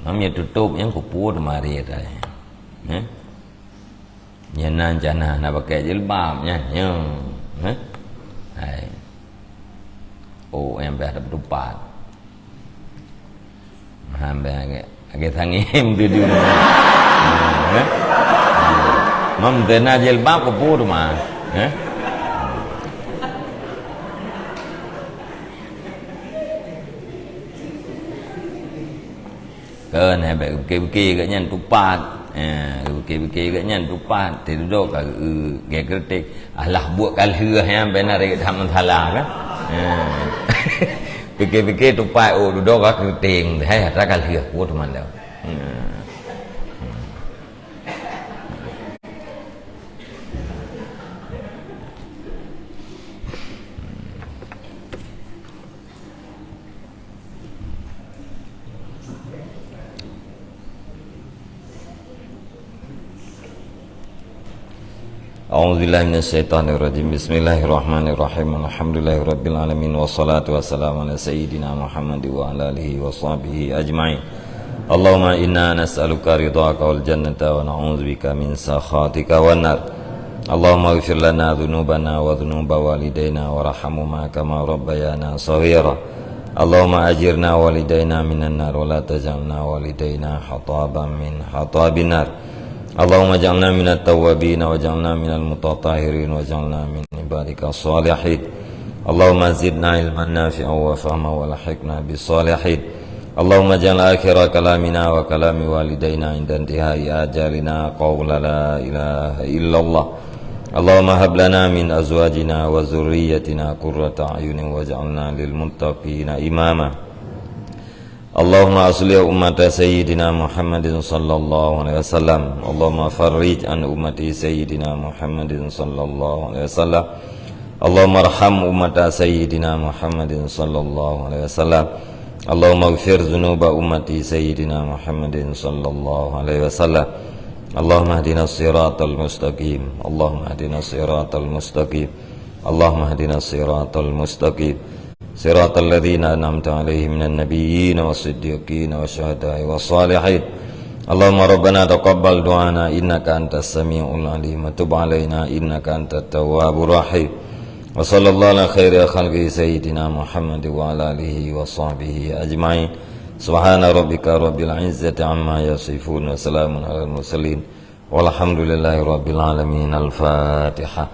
Nam ya tutup nyang kupu teumari tadi. Eh? Nyan nan jana na pakai jilbab nyan. Nyo. Eh? Hai. Oh, nyang biasa tupat. Hamba agak, agak sangém tu dulu. Eh? Mam tena jilbab ke pur mah. Eh? Kan, eh, bèk pikir-pikir kat nyan tupat. Eh, pikir-pikir kat nyan tupat. Tidur ka, eh, gaya kritik. Alah buet ka lheueh nyan bèk na rèk that masalah kan. Eh. Pikir-pikir tupat, oh, dudoe ka keuting, hai, atra ka lheueh, oh, teuma dah. Hmm. أعوذ بالله من الشيطان الرجيم. بسم الله الرحمن الرحيم. الحمد لله رب العالمين، والصلاة والسلام على سيدنا محمد وعلى آله وصحبه أجمعين. اللهم إنا نسألك رضاك والجنة ونعوذ بك من سخطك والنار. اللهم اغفر لنا ذنوبنا وذنوب والدينا وارحمهما كما ربيانا صغيرا. اللهم أجرنا ووالدينا من النار ولا تجعلنا ووالدينا حطبا من حطب النار. اللهم اجعلنا من التوابين واجعلنا من المتطهرين واجعلنا من عبادك الصالحين. اللهم زدنا علما نافعا وفهما والحقنا بالصالحين. اللهم اجعل آخر كلامنا وكلام والدينا عند انتهاء آجالنا قول لا إله إلا الله. اللهم هب لنا من أزواجنا وذريتنا قرة أعين واجعلنا للمتقين إماما. اللهم أصلح أمة سيدنا محمد صلى الله عليه وسلم. اللهم فرج عن أمة سيدنا محمد صلى الله عليه وسلم. اللهم ارحم أمة سيدنا محمد صلى الله عليه وسلم. اللهم اغفر ذنوب أمة سيدنا محمد صلى الله عليه وسلم. اللهم اهدنا الصراط المستقيم. اللهم اهدنا الصراط المستقيم. اللهم اهدنا الصراط المستقيم. صراط الذين أنعمت عليهم من النبيين والصديقين والشهداء والصالحين. اللهم ربنا تقبل دعانا إنك أنت السميع العليم وتب علينا إنك أنت التواب الرحيم. وصلى الله على خير خلقه سيدنا محمد وعلى آله وصحبه أجمعين. Subhana rabbika rabbil izzati amma yasifun, wa salamun alal mursalin, walhamdulillahi rabbil alamin. Al-Fatihah.